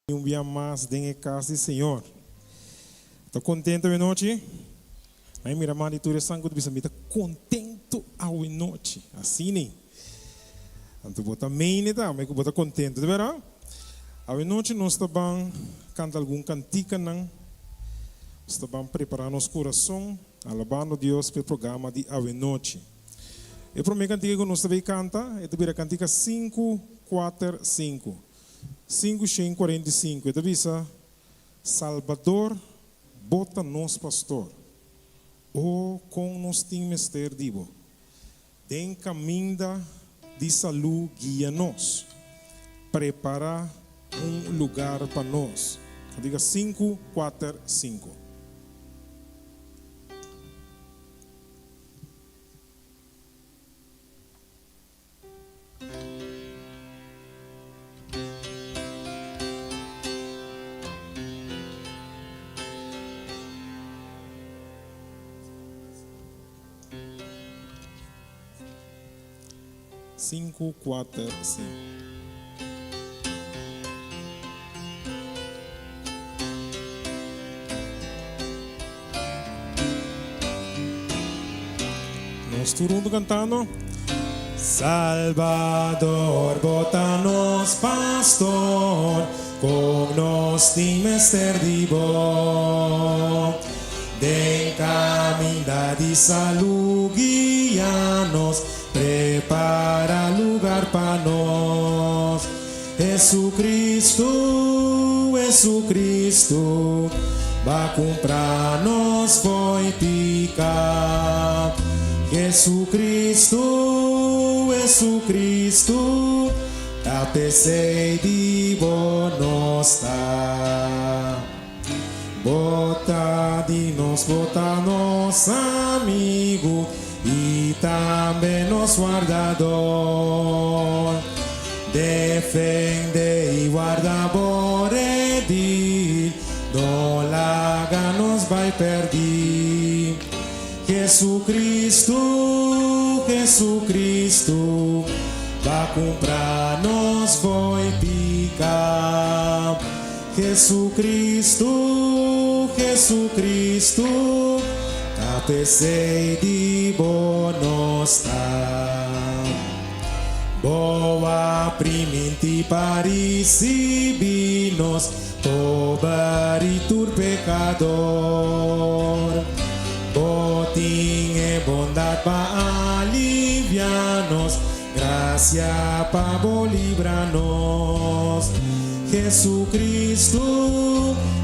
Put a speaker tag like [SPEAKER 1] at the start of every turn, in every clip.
[SPEAKER 1] Un bia mas den e cas di Señor. Ta contento awe nochi? Ai mira man di tur esnan cu ta bisa mi ta contento awe nochi. Asina. Anto bo ta mene tambe cu bo ta contento, ta berdad? Awe nochi nos ta ban canta algun canticanan. Nos ta ban prepara nos curason alabando Dios p'e programa di awe nochi. E prome cantica cu nos ta bay canta e ta bira cantica sinku, kuater, sinku. 545, e ta bisa, Salbador, bo ta nos pastor. O, kon nos tin mester di bo! Den kaminda di salú guia nos. Prepará un lugar pa nos. Diga sinku, kuater, sinku. Sinku, kuater, sinku. Nos tur huntu kantando. Salbador, bo ta nos pastor, kon nos tin mester di bo. Den kaminda di salu guia nos, prepara lugar pa nos. Jesucristo, Jesucristo, ba cumpra nos fo'i pica. Jesucristo, Jesucristo, ta p'esey di bo nos ta. Bo ta di nos, bo ta nos amigu i tambe nos wardador. Defende i warda bo redil, no laga nos bai perdí. Jesucristo, Jesucristo, ba cumpra nos fo'i pica. Jesucristo, Jesucristo, ta p'esei di bo nos ta. Bo a priminti pa ricibi nos, pober i tur pecador. Bo tin e bondad pa alivia nos, Gracia pa bo libra nos. Jesucristo,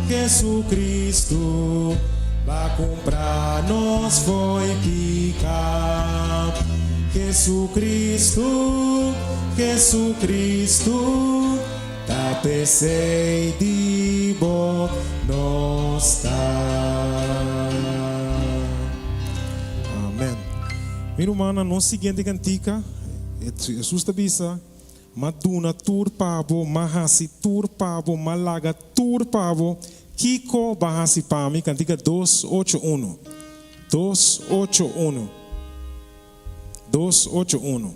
[SPEAKER 1] Jesucristo, ba cumpra nos fo'i pica. Jesucristo, Jesucristo, ta p'esey di bo nos ta. Amen. Mi rumannan, nos siguiente cantica, Jesus ta bisa, M'a duna tur pa bo, m'a haci tur pa bo, m'a laga tur pa bo, kico b'a haci pa mi? Cantica dos ocho uno. Dos ocho uno. Dos ocho uno.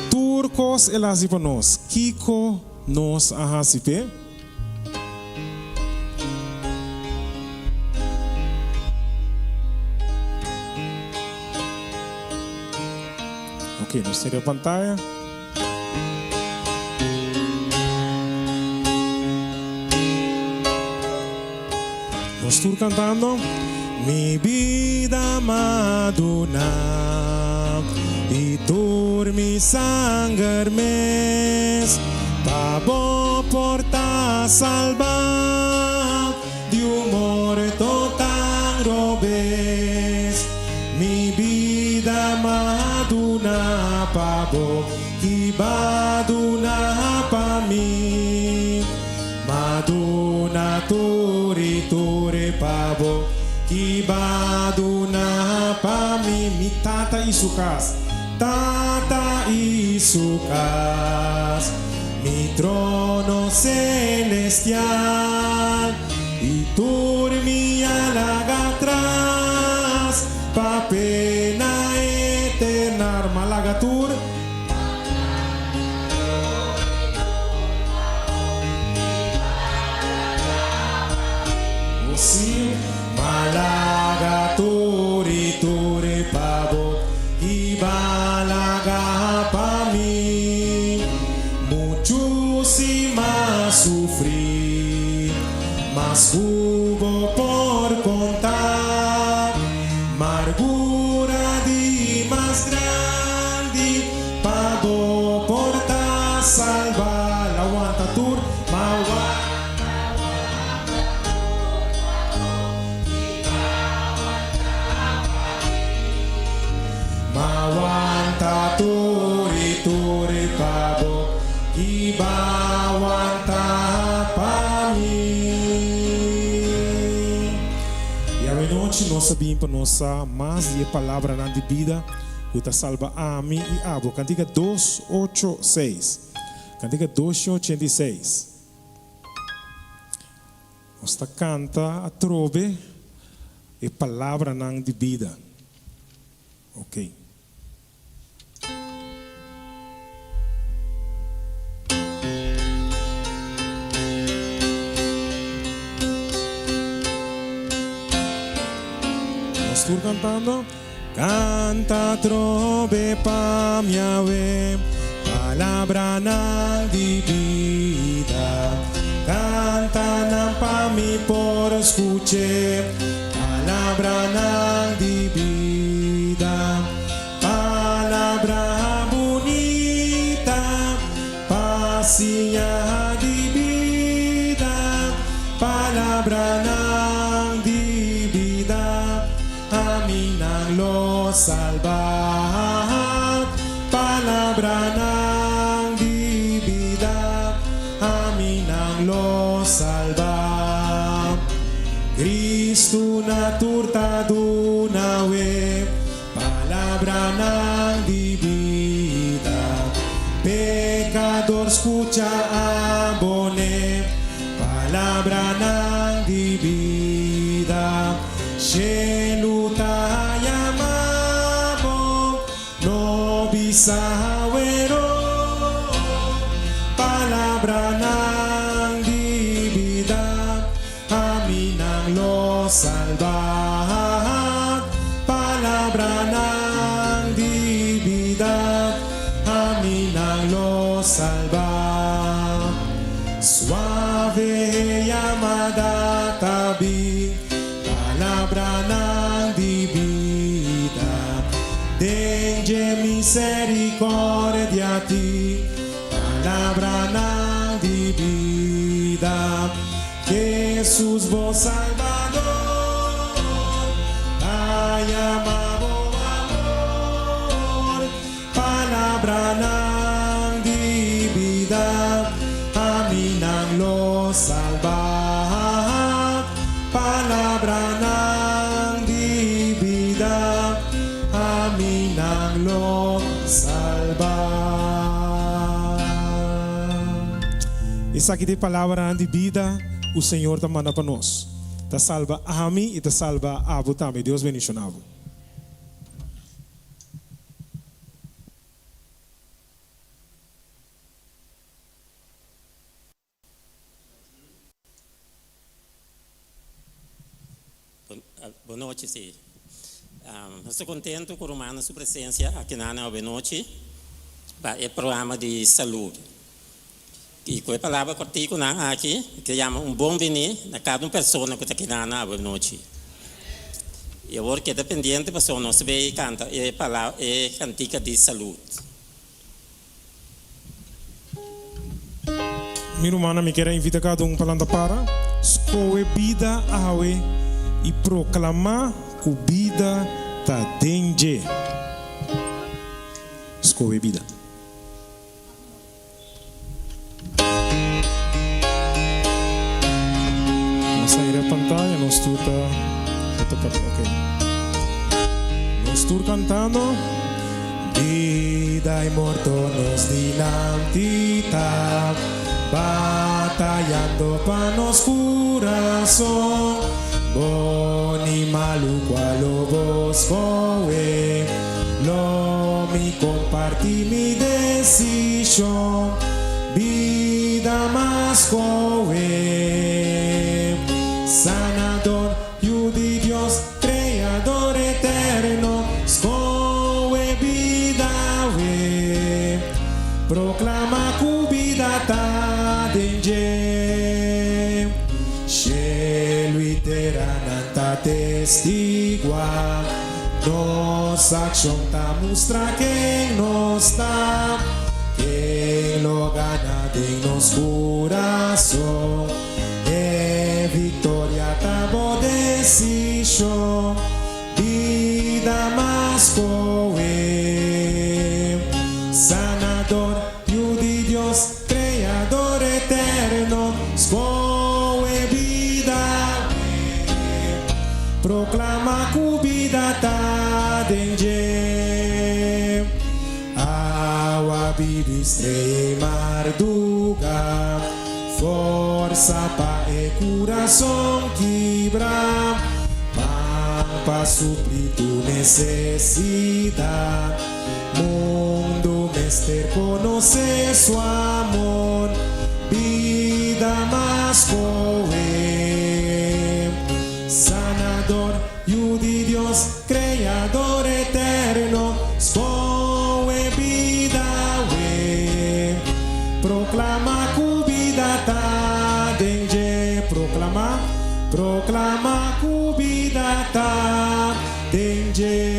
[SPEAKER 1] Tur cos el a haci pa nos, kico nos a haci p'e? Ok, nos tin riba pantaya. Nos tur cantando. Mi bida m'a duna i tur mi sanger mes pa bo por ta salba di un morto tan robes. Mi bida m'a duna pa bo i b'a duna pa mi. M'a duna tur i tur pa bo i b'a duna pa mi. Mi tata i su kas, tata i su kas, mi trono celestial i tur mi a laga atras pa pena eterna. M'a laga tur. sufri, mas ku bo por konta. Margura di mas grandi pa bo por ta salba. La wanta tur, ma wanta wanta tur pa bo i ma wanta pa mi. Ma wanta tur i tur pa bo i ba wanta pa mi. I awenochi nos a bin pa nos sa mas di e palabranan di bida ku ta salba ami i abo. Kantika 286. Kantika 286. Nos ta kanta atrobe e palabranan di bida. Ok. Nos tur cantando. Canta trobe pa mi awe, palabranan di bida. Canta nan pa mi por scuche, palabranan di bida. Palabra bunita pa siña di bida, palabranan di bida, ami nan lo salba. Palabranan di bida, ami nan lo salba. Cristo na tur ta duna we. Palabranan di bida. Pekador skucha abone. Palabranan di bida. Shelu ta yama bo. No bisa wero. Palabranan di bida. Ami nan lo salba. Palabranan di bida. Ami nan lo salba. Suave yamada ta bin. Palabranan di bida. Den dje misericordia tin. Palabranan di bida. Jesus bo Salbador ta yama bo amor. Palabranan di bida ami nan lo salba. Palabranan di bida ami nan lo salba. Esaki ta e palabranan di bida ku Señor ta manda pa nos. Ta salba ami i ta salba abo tambe. Dios bendiciona bo.
[SPEAKER 2] Bon nochi si. Nos ta contento cu Romano su presencia aki na awe nochi pa e programa di salud. Y cu e palabra corticonan aki mi ke yama un bon bini na cada un persona cu ta aki na awe nochi. Y awor keda pendiente pasobra nos ta bay canta e palabra e cantica di salud.
[SPEAKER 1] Mi rumannan, mi kier a invita kada un pa lanta para, skohe bida awe i proklamá ku bida ta den dje. Skohe bida. Nos a ira pantaya, nos tur ta, ok. Nos tur kantando. Bida i morto nos dilanti ta batayando pa nos kurason. Bon i malu kua lo bo skohe? Lo mi kompartí mi desishon. Bida mas skohe. Sanador, Yu di Dios. Creador eterno, scohe bida awe. Proclama cu bida ta den dje. testiguá. Nos akshon ta mustra ken nos ta. Ken lo gana den nos kurason. E viktoria ta bo desishon. Bida mas koe. Sanador, Yu di Dios, Kreador eterno, skohe bida awe. Proklama ku bida ta den dje. Awa bibi strea i marduga, forsa pa e kurason kibra, pan pa supli tur nesesidat. Mundu mester konosé su amor, bida mas koe. Sanador, Yu di Dios, Kreador eterno, skohe bida awe. Proklama ku bida ta den dje. Proklama, proklama ku bida ta den dje.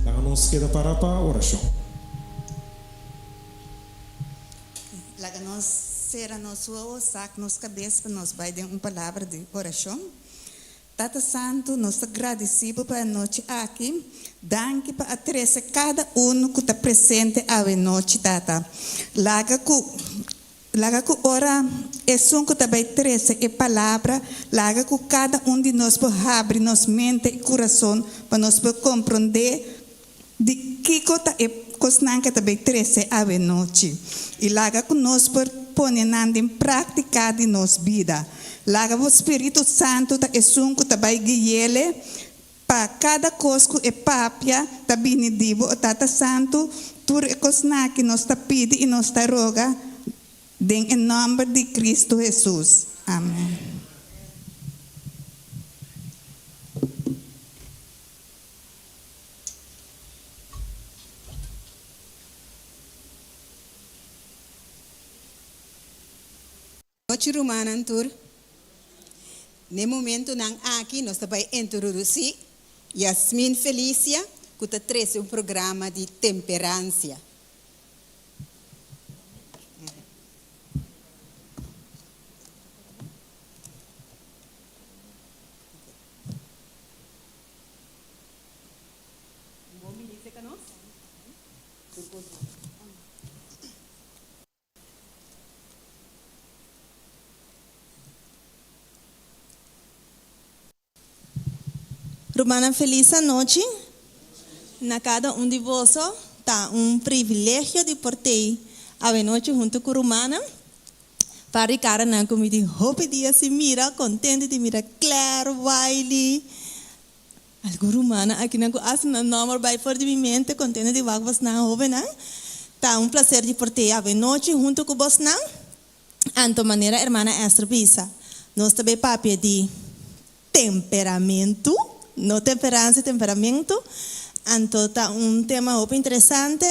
[SPEAKER 1] Laga nos keda para pa orashon.
[SPEAKER 3] Laga nos sera nos wowo, sak nos kabes pa nos bai den un palabra di orashon. Tata Santu, nos ta gradisí Bo pa e anochi aki. Danki pa a trese kada unu ku ta presente awe nochi, Tata. Laga ku laga ku ora esun ku ta bai trese e palabra, laga ku kada un di nos por habri nos mente i kurason pa nos por komprondé Di kiko ta e kosnan ke ta bay trese awenochi? I laga ku nos por pone nan den práktika di nos bida. Laga bo Spiritu Santu ta esun ku ta bay guiele pa kada kos ku e papia ta bini di bo, o Tata Santu, tur e kosnan aki nos ta pidi i nos ta roga den e nòmber di Kristu Hesus. Amen.
[SPEAKER 4] Nochi rumannan tur. N'e momentonan aki nos ta bai introdusí Yasmin Felicia ku ta trese un programa di temperansia.
[SPEAKER 5] Rumannan felis anochi na kada un di boso. Ta un privilegio di por tei awenochi huntu ku rumannan. Par di karanan ku mi tin hopi dia sin mira, kontento di mira Claire, Wiley, Algun rumannan akinan ku hasta nan nòmber bai for di mi mente, kontento di wak bosnan hóbennan. Ta un plaser di por te avenochi huntu ku bosnan. Anto manera hermana Esther bisa, nos ta bay papia di temperamentu, no temperansia, temperamentu. Anto ta un tema hopi interesante.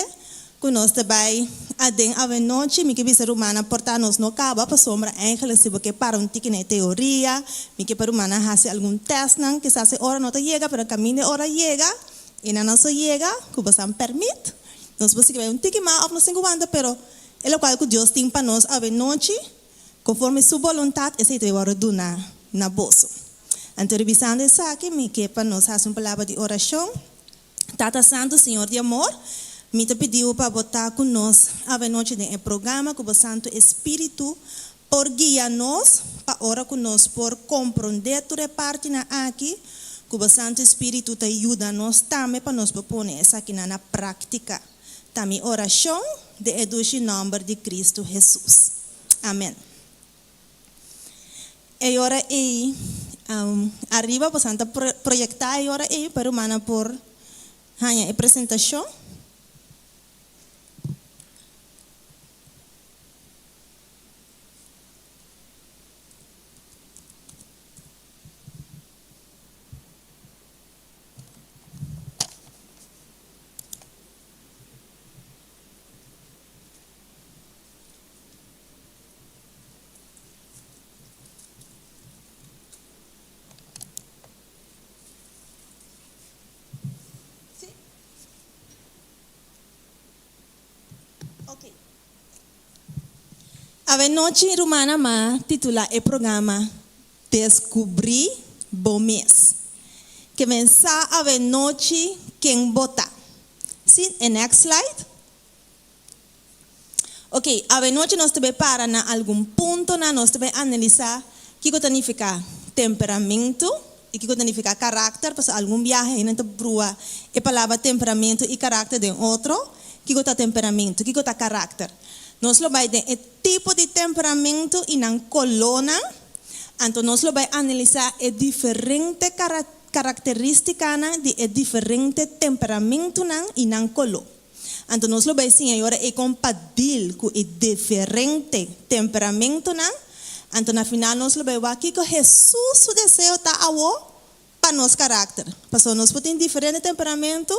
[SPEAKER 5] Ku nos ta bai aden awenochi, mi ke bisa rumannan por ta nos no kaba pasobra eigenlijk si bo ke para un tiki na e teoria, mi ke pa rumannan hasi algun testnan, kisas e ora no ta yega pero kaminda e ora yega i nan no so yega ku bo san permit, nos por sigui bai un tiki mas of nos tin ku wanta pero e lokual ku Dios tin pa nos awenochi konforme su boluntat esei ta wòrdu duna na boso. Anto revisando esaki mi ke pa nos hasi un palabra di orashon. Tata Santu, Señor di amor, mi ta pidi Bo pa Bo ta ku nos awenochi den e programa, ku Bo Santu Espíritu por guia nos pa ora ku nos por komprondé tur e partinan aki, ku Bo Santu Espíritu ta yuda nos tambe pa nos por pone esakinan na práktika. Ta mi orashon den e dushi nòmber di Kristu Hesus. Amen. E ora ei, ariba boso ta proyektá e ora ei pa e rumannan por haña e presentashon. Ok. Awenochi rumannan m'a titulá e programa Deskubrí Bo Mes. Ke men sa awenochi ken bo ta. Sí, e next slide. Ok, awenochi nos ta bai para na algun puntonan, nos ta bai analisá kiko ta nifiká temperamentu i kiko ta nifiká karakter, pasobra algun biaha hende ta brua e palabra temperamentu i karakter den otro. Kiko ta temperamentu? Kiko ta karakter? Nos lo bai den e tipo di temperamentu i nan kolónan, anto nos lo bai analisá e diferente karakterístikanan di e diferente temperamentunan i nan koló. Anto nos lo bai siña e ora ei kon pa deal ku e diferente temperamentonan. Anto na final nos lo bai wak kiko Hesus su deseo ta awo pa nos karakter. Pasobra nos por tin diferente temperamento,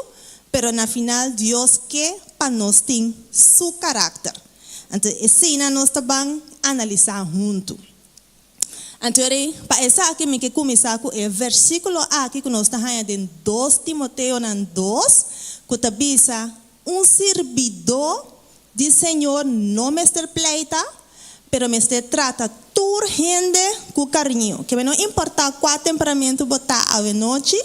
[SPEAKER 5] pero na final Dios ke pa nos tin su karakter. Anto eseinan nos ta ban analisá huntu. Anto rei, pa esaki mi ke kuminsá ku e versíkulo aki ku nos ta haña den dos Timoteonan dos, ku ta bisa, Un sirbidó di Señor no mester pleita, pero mester trata tur hende ku kariño. Keme no importá kua temperamentu bo ta awenochi,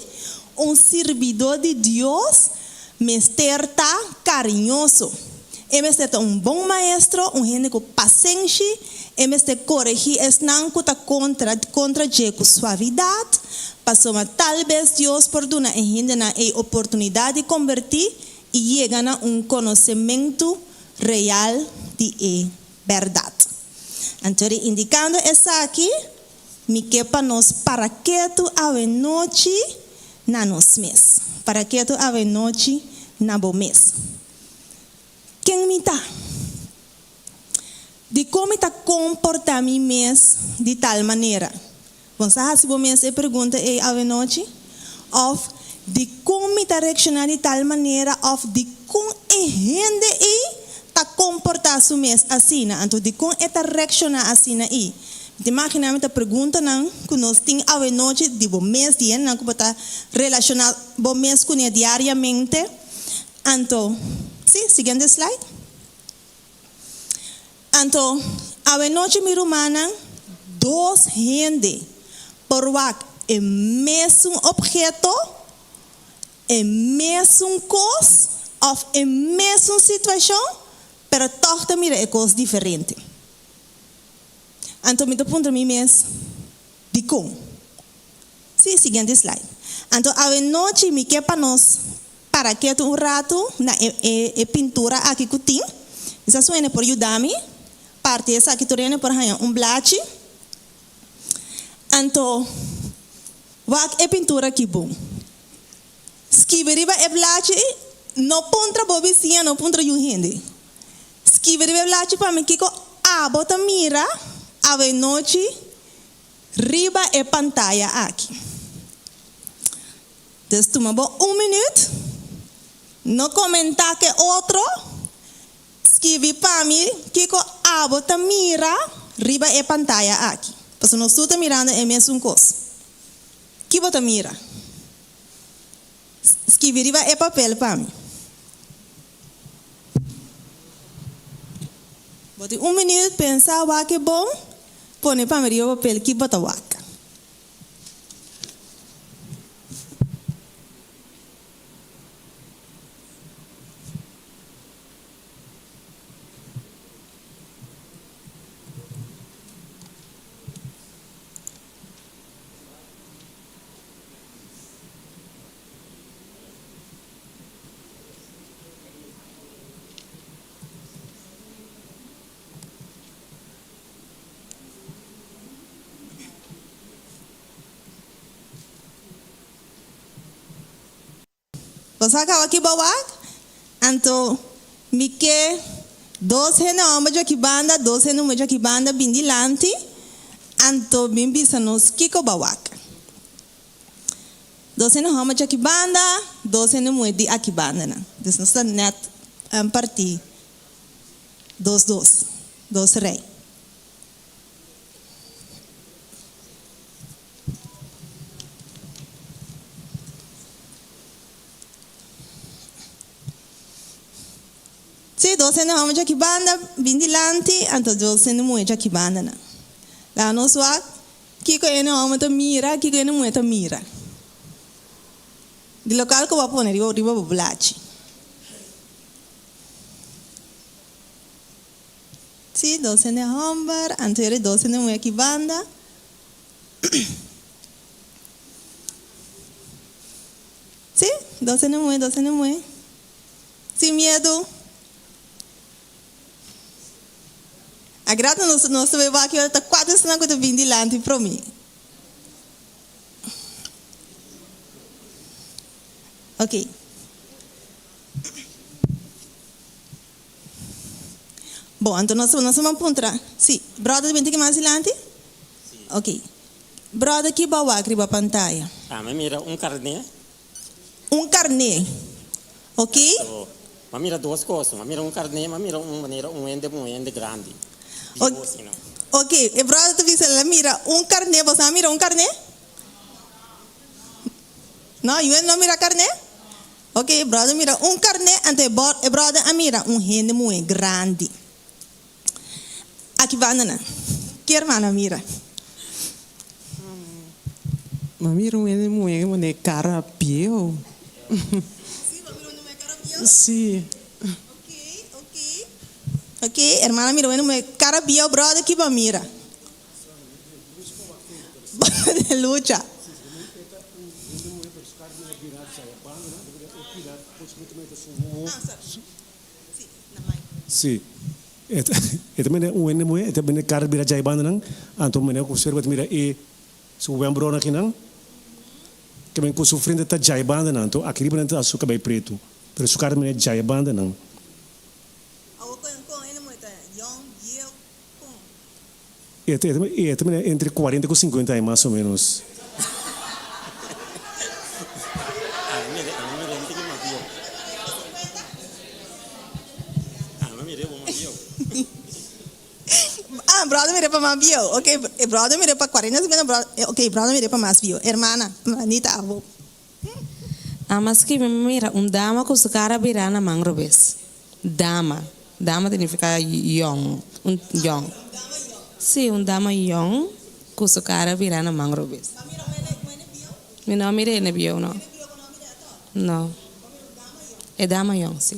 [SPEAKER 5] un sirbidó di Dios mester ta kariñoso. E mester ta un bon maestro, un hende ku pasenshi, e mester koregí esnan ku ta kontra kontra dje ku suavidat, pasobra tal bes Dios por duna e hendenan ei oportunidat di kombertí i yega na un konosementu real di e bèrdat. Anto di indikando esaki, mi ke pa nos para ketu awenochi na nos mes. Para ketu awenochi na bo mes. Ken mi ta? Dikon mi ta komportá mi mes di tal manera? Bon sa hasi bo mes e pregunta ei awenochi? Òf, dikon mi ta reakshoná di tal manera òf dikon e hende ei ta komportá su mes asina? Anto dikon e ta reakshoná asina ei? Mi ta imaginá mi ta preguntanan ku nos tin awenochi di bo mes, di hendenan ku bo ta relashoná bo mes kuné diariamente. Anto, sí, siguiente slide. Anto, awenochi mi rumannan, dos hende por wak e mesun obheto, e mesun kos òf e mesun situashon, pero tòg ta mira e kos diferente. Anto mi ta puntra mi mes, dikon? Sí, siguiente slide. Anto awenochi mi ke pa nos Para ketu un ratu na e e e pintura aki ku tin. Mi sa su hende por yuda mi parti esaki tur hende por haña un blachi. Anto wak e pintura aki bon. Skibi riba e blachi, no puntra bo bisiña, no puntra yu hende. Skibi riba e blachi pa mi kiko abo ta mira awenochi riba e pantaya aki. Dus tuma bo un minuut, no komentá ke otro, skibi pa mi kiko abo ta mira riba e pantaya aki. Pasobra nos tur ta mirando e mesun kos. Ki bo ta mira? Skibi riba e papel pa mi. Bo tin un minuut, pensa wak e bon, pone pa mi riba papel ki bo ta wak. Bo sa kaba ki bo wak? Anto mi ke dos hende homber djaki banda, dos hende muher djaki banda bin dilanti, anto bin bisa nos kiko bo wak. Dos hende homber djaki banda, dos hende muher di aki bandanan. Dus nos ta net parti dos dos, dos rei. Sí, dos. hende hòmber djaki banda bin dilanti, anto dos hende muhé djaki bandanan. Laga nos wak kiko hende hòmber ta mira, kiko hende muhé ta mira. Di lokal ku bo a pone riba riba bo blachi. Sí, dos hende hòmber, anto yora dos hende muhé aki banda. Sí, dos hende muhé, dos hende muhé. Sin miedu. A grata nos nos ta bay wak yora ta kuater esnan ku ta bin dilanti promé. Ok. Bon, anto nos nos a puntra. Sí, brother ta bin tiki mas dilanti? Ok. Brother ki bo a wak riba pantaya?
[SPEAKER 2] Ami mira un karné.
[SPEAKER 5] Un karné. Ok.
[SPEAKER 2] So, m'a mira dos kos. M'a mira un karné, m'a mira un manera un hende un hende grandi. Bieu asina.
[SPEAKER 5] Ok, e brother ta bisa el a mira un karné. Boso a mira un karné? No, yu no mira karné? Ok, e brother mira un karné, anto e e brother a mira un hende muhé grandi. Aki banda nan, ki hermano a mira?
[SPEAKER 6] Mi a mira un hende muhé ku kara bieu.
[SPEAKER 5] Sí, bo a mira un hende muhé kara bieu?
[SPEAKER 6] Sí.
[SPEAKER 5] Ok, ok. Ok, hermano a mira un hende muhé kara bieu, brother ki bo a mira? Banda de lucha.
[SPEAKER 7] Sí. E ta mene un hende muhé, e ta mene kara bira djai bandanan, anto mene ku serba ta mira e su wembronan akinan, ke men ku su frente ta djai bandanan, anto aki riba nan ta su kabei pretu, pero su kara ta mene djai bandanan.
[SPEAKER 5] Awor kon hende muhé ta yòn, bieu, kon?
[SPEAKER 7] E ta e ta mira entre cuarenta cu cincuenta aña mas o menos.
[SPEAKER 5] Ah, brother mira pa mas bieu. Ok, e brother mira pa cuarenta, cincuenta, brother, ok, brother mira pa mas bieu. Hermana, manita abo.
[SPEAKER 8] Ama skibi mi mira un dama ku su kara birá na man robes. Dama. Dama ta nifiká yòn. Un yòn. Sí, un dama yòn ku su kara birá na man robes. Mi no a mira e bieu no. No. E dama yòn, sí.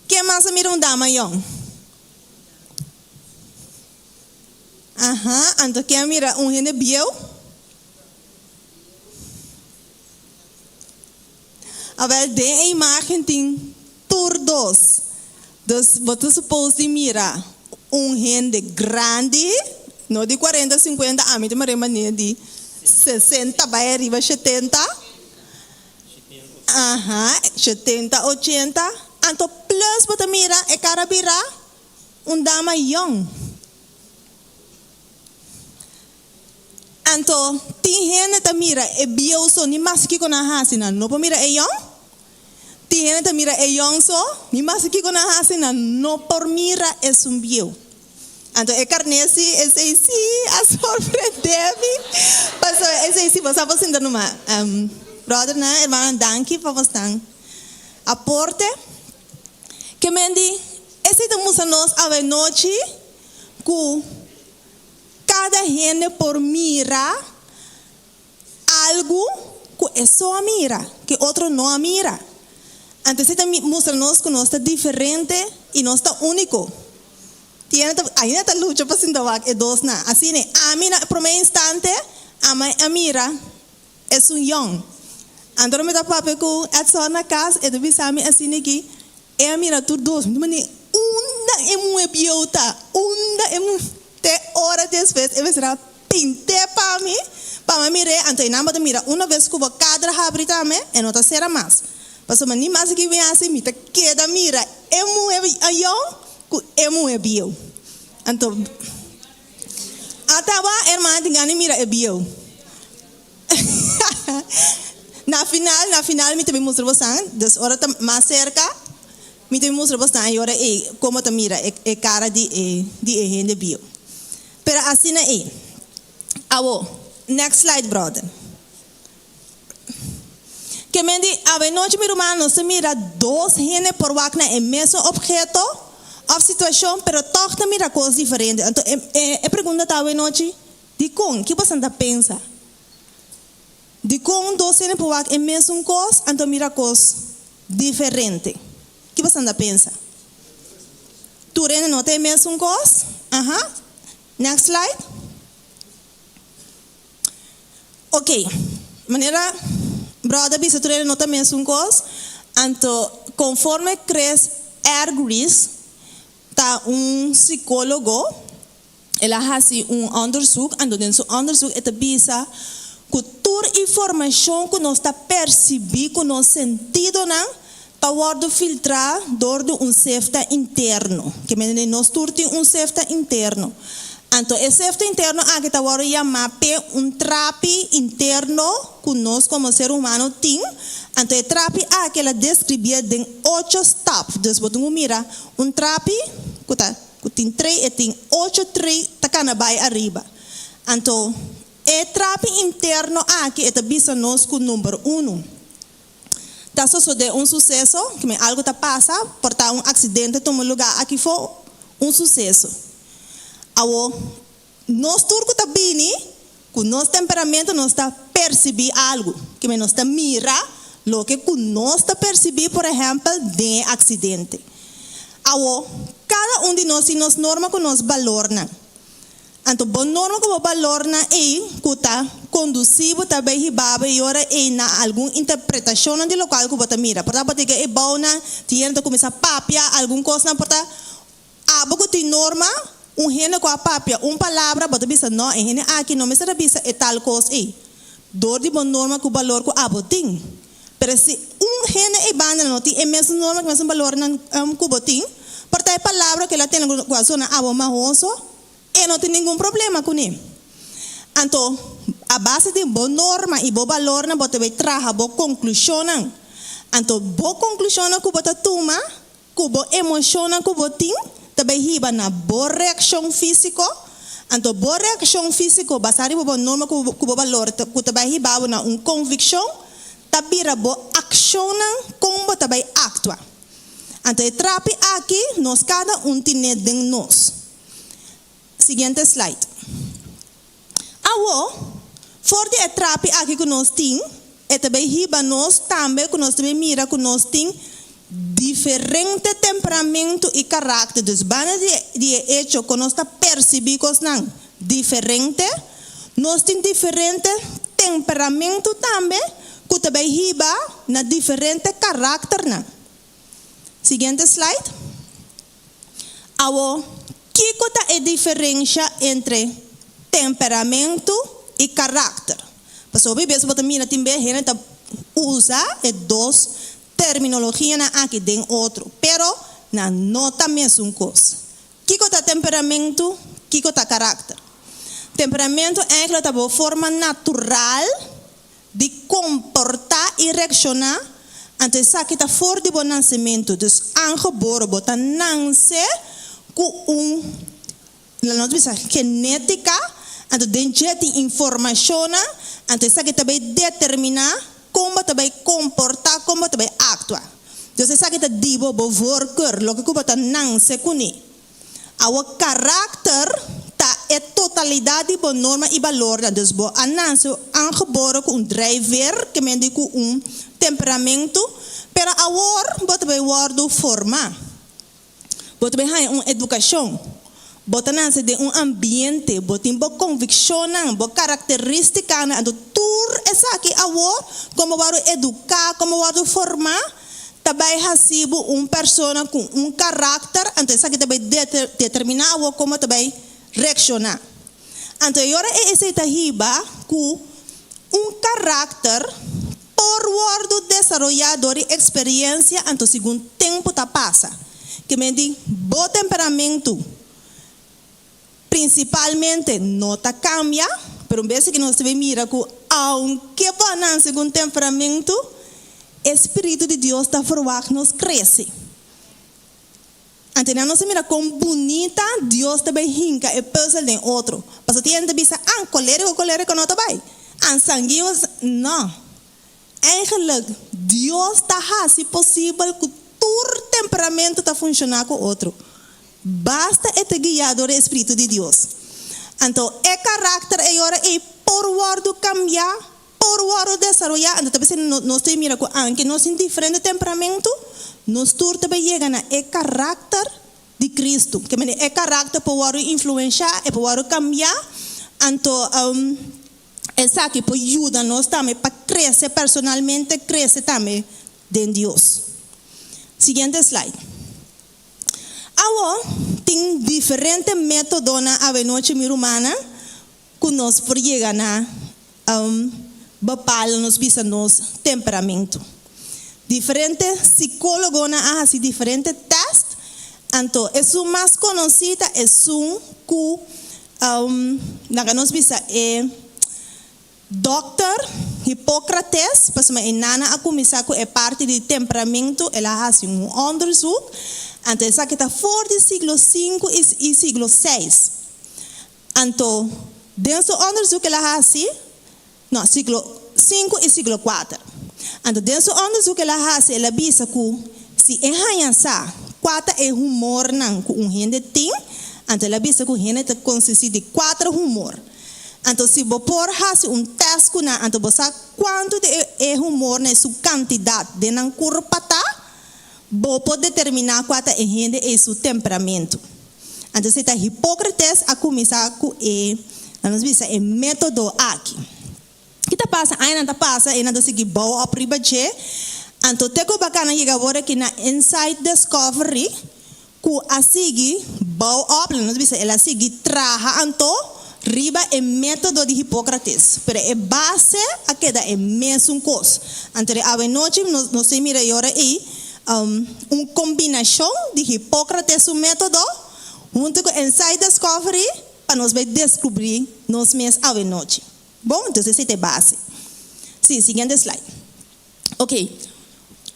[SPEAKER 5] Ken mas a mira un dama yòn? Aha, anto ken a mira un hende bieu? Awel den e imagen tin tur dos. Dus bo ta suppose di mira un hende grandi, no di cuarenta, cincuenta, ami ta mira manera di sesenta bay ariba shetenta. Aha, shetenta, ochenta. Anto plus bo ta mira e cara bira un dama yong. Anto, tin hende ta mira e bieu so, ni maske kiko nan hasi, nan no por mira e yòn. Tin hende ta mira e yòn so, ni maske kiko nan hasi, nan no por mira esun bieu. Anto e karné si, esei si a sorprendé mi, pasobra esei si bo sa por sinta numa. Bròdernan, hermanonan, danki pa bosnan aporte. Ke men di, esei ta mustra nos awenochi ku. Kada hende por mira algu ku e so a mira, ku e otro no a mira. Anto esei ta mustra nos ku nos ta diferente i nos ta úniko. Tin hende ta ainda ta lucha pa sinta wak e dosnan. Asina, ami na e promé instante ama a mira esun yòn. Anto ora mi ta papia ku Edson na kas, e ta bisa mi asina ki E a mira tur dos, mi ta manda unda e muhe bieu ta, unda e muhe, te ora despues e mester a pint'é pa mi, pa mi a mir'é, anto einan bo ta mira una bes ku bo kadra habri tambe, e no ta sera mas, pasobra ni mas ki mi hasi mi ta keda mira e muhe ayou ku e muhe bieu, anto ata bo hermana tin gana di mira e bieu. Na final, na final mi ta bin mustra bosan, dus ora ta mas serka, mi ta bin mustra bosan e ora ei komo ta mira e e kara di e di e hende bieu. Pero asina ei. Awo, next slide brother. Ke men di, Awenochi mi ruman nos ta mira dos hende por wak na e mesun opheto òf situashon pero tòg ta mira kos diferente. Anto e e pregunta ta awenochi, dikon? Ki boso ta pensa? Dikon dos hende por wak e mesun kos anto mira kos diferente? Ki boso ta pensa? Tur hende no ta e mesun kos? Aha. Next slide. Ok, manera brother bisa tur hende no ta mesun kos, anto konforme Chris Ergris ta un sikólogo, el a hasi un onderzoek, anto den su onderzoek e ta bisa ku tur informashon ku nos ta persibí ku nos sentidonan ta wòrdu filtrá dor di un sefta interno. Ke mende nos tur tin un sefta interno. Anto e sefta interno aki ta wòrdu yamá p'e un trapi interno ku nos komo ser humano tin. Anto e trapi aki el a deskribié den ocho stap. Dus bo tin ku mira un trapi ku ta ku tin trei e tin ocho trei ta kana bai ariba. Anto e trapi interno aki e ta bisa nos ku number unu. Ta sosodé un suseso, ke men algu ta pasa, por ta un aksidente tuma lugá aki fo, un suseso. Awo, nos tur ku ta bini ku nos temperamento nos ta persibí algu, ke men nos ta mira loke ku nos ta persibí, por ehèmpel, den e aksidente. Awo, kada un di nos tin nos norma ku nos balornan. Anto bo norma ku bo balornan ei ku ta kondusí bo ta bai hiba bo e ora ei na algun interpretashonnan di lokual ku bo ta mira. Por ta bo tin ke e bounan tin hende ta kuminsá papia algun kosnan por ta abo ku tin norma un hende ku a papia un palabra bo ta bisa no e hende aki no mester a bisa e tal kos ei dor di bo norma ku balor ku abo tin. Pero si un hende ei banda no tin e mesun norma ku e mesun balornan ku bo tin por ta e palabra ku el a tene ku a sona abo mahoso E no tin ningun problema kuné. Anto, a base di bo norma i bo balornan bo ta bay traha bo konklushonnan. Anto, bo konklushonnan ku bo ta tuma, ku bo emoshonnan ku bo tin, ta bay hiba na bo reakshon físiko. Anto, bo reakshon físiko basá riba bo norma ku bo balor ku ta bay hiba bo na un konvikshon, ta bira bo akshonnan kon bo ta bay aktua. Anto, e trapi aki nos kada un tine den nos. Siguiente slide. Awo, for di e trapi aki ku nos tin, e ta bay hiba nos tambe ku nos ta bay mira ku nos tin diferente temperamento i karakter. Dus banda di di e echo ku nos ta persibí kosnan diferente, nos tin diferente temperamento tambe ku ta bay hiba na diferente karakternan. Siguiente slide. Awo, kiko ta e diferensha entre temperamentu i karakter? Pasobra hopi bes bo ta mira tin bes hende ta usa e dos terminologianan aki den otro, pero nan no ta mesun kos. Kiko ta temperamentu? Kiko ta karakter? Temperamentu eigenlijk ta bo forma natural di komportá i reakshoná, anto esaki ta for di bo nansementu. Dus aangeboren, bo ta nanse ku un, laat nos bisa, genétika, anto den dje tin informashonnan, anto esaki ta bai determiná kon bo ta bai komportá, kon bo ta bai aktua. Dus esaki ta di bo, bo voorkeur, loke ku bo ta nanse kuné. Awor karakter ta e totalidat di bo norma i balornan. Dus bo a nanse aangeboren ku un drijfveer, ke men di ku un temperamentu, pero awor bo ta bai wòrdu formá. Bo ta bai haña un edukashon. Bo ta nanse den un ambiente, bo tin bo konvikshonnan, bo karakterístikanan, anto tur esaki awor kon bo wòrdu eduká, kon bo wòrdu formá, Ta bai hasi bo un persona ku un karakter, anto esaki ta bai determiná awor komo ta bai reakshoná. Anto e ora ei esei ta hiba ku un karakter por wòrdu desaroyá dor di eksperiensia anto segun tempu ta pasa. Ke men di bo temperamentu Prinsipalmente no ta kambia, pero un bes aki nos ta bin mira ku aunke bo a nanse ku un temperamentu, e spiritu di Dios ta ferwagt nos krese. Anto nan nos ta mira kon bunita Dios ta bai hinka e pùzel den otro. Pasobra tin hende ta bisa, ah, koleriko, koleriko no ta bai. Ah, sanguíneo, no. Eigenlijk, Dios ta hasi posibel ku tur temperamento ta funshoná ku otro. Basta e ta guiá dor e spiritu di Dios. Anto e karakter ei ora ei por wòrdu kambiá, por wòrdu desaroyá. Anto ta bisa nos ta mira ku anke nos tin diferente temperamento, nos tur ta bai yega na e karakter di Kristu. Ke manera e karakter por wòrdu influenshá, e por wòrdu kambiá. Anto esaki por yuda nos tambe pa krese personalmente, krese tambe den Dios. Siguiente slide. Awo, tin diferente métodonan awenochi mi rumannan ku nos por yega na bepal nos bisa nos temperamentu. Diferente sikólogonan a hasi diferente tèst, anto esun mas konosí ta esun ku laga nos bisa e Dòkter Hipócrates, pasobra e nana a kuminsá ku e parti di temperamentu, el a hasi un onderzoek, anto esaki ta for di siglo sinku i siglo seis. Anto, den su onderzoek el a hasi, no, siglo sinku i siglo kuater. Anto, den su onderzoek el a hasi, el a bisa ku si e haña sa kua ta e humornan ku un hende tin, anto el a bisa ku hende ta konsistí di kuater humor. Anto si bo por hasi un tèst ku nan, anto bo sa kuantu di e humornan i su kantidat den nan kurpa ta, bo por determiná kua ta e hende ei su temperamentu. Anto esei ta Hipócrates a kuminsá ku e, laga nos bisa, e método aki. Ki ta pasa? Añanan ta pasa i nan ta sigui bou òp riba dje. Anto te ku bakana yega awor aki na Insight Discovery ku a sigui bou òp, laga nos bisa el a sigui traha anto riba e método di Hipócrates, pero e base a keda e mesun kos. Anto di awenochi nos nos tin mira e ora ei un kombinashon di Hipócrates su método huntu ku Insight Discovery pa nos bai deskubrí nos mes awenochi. Bon, entonces esei ta e base. Sí, siguiente slide. Ok,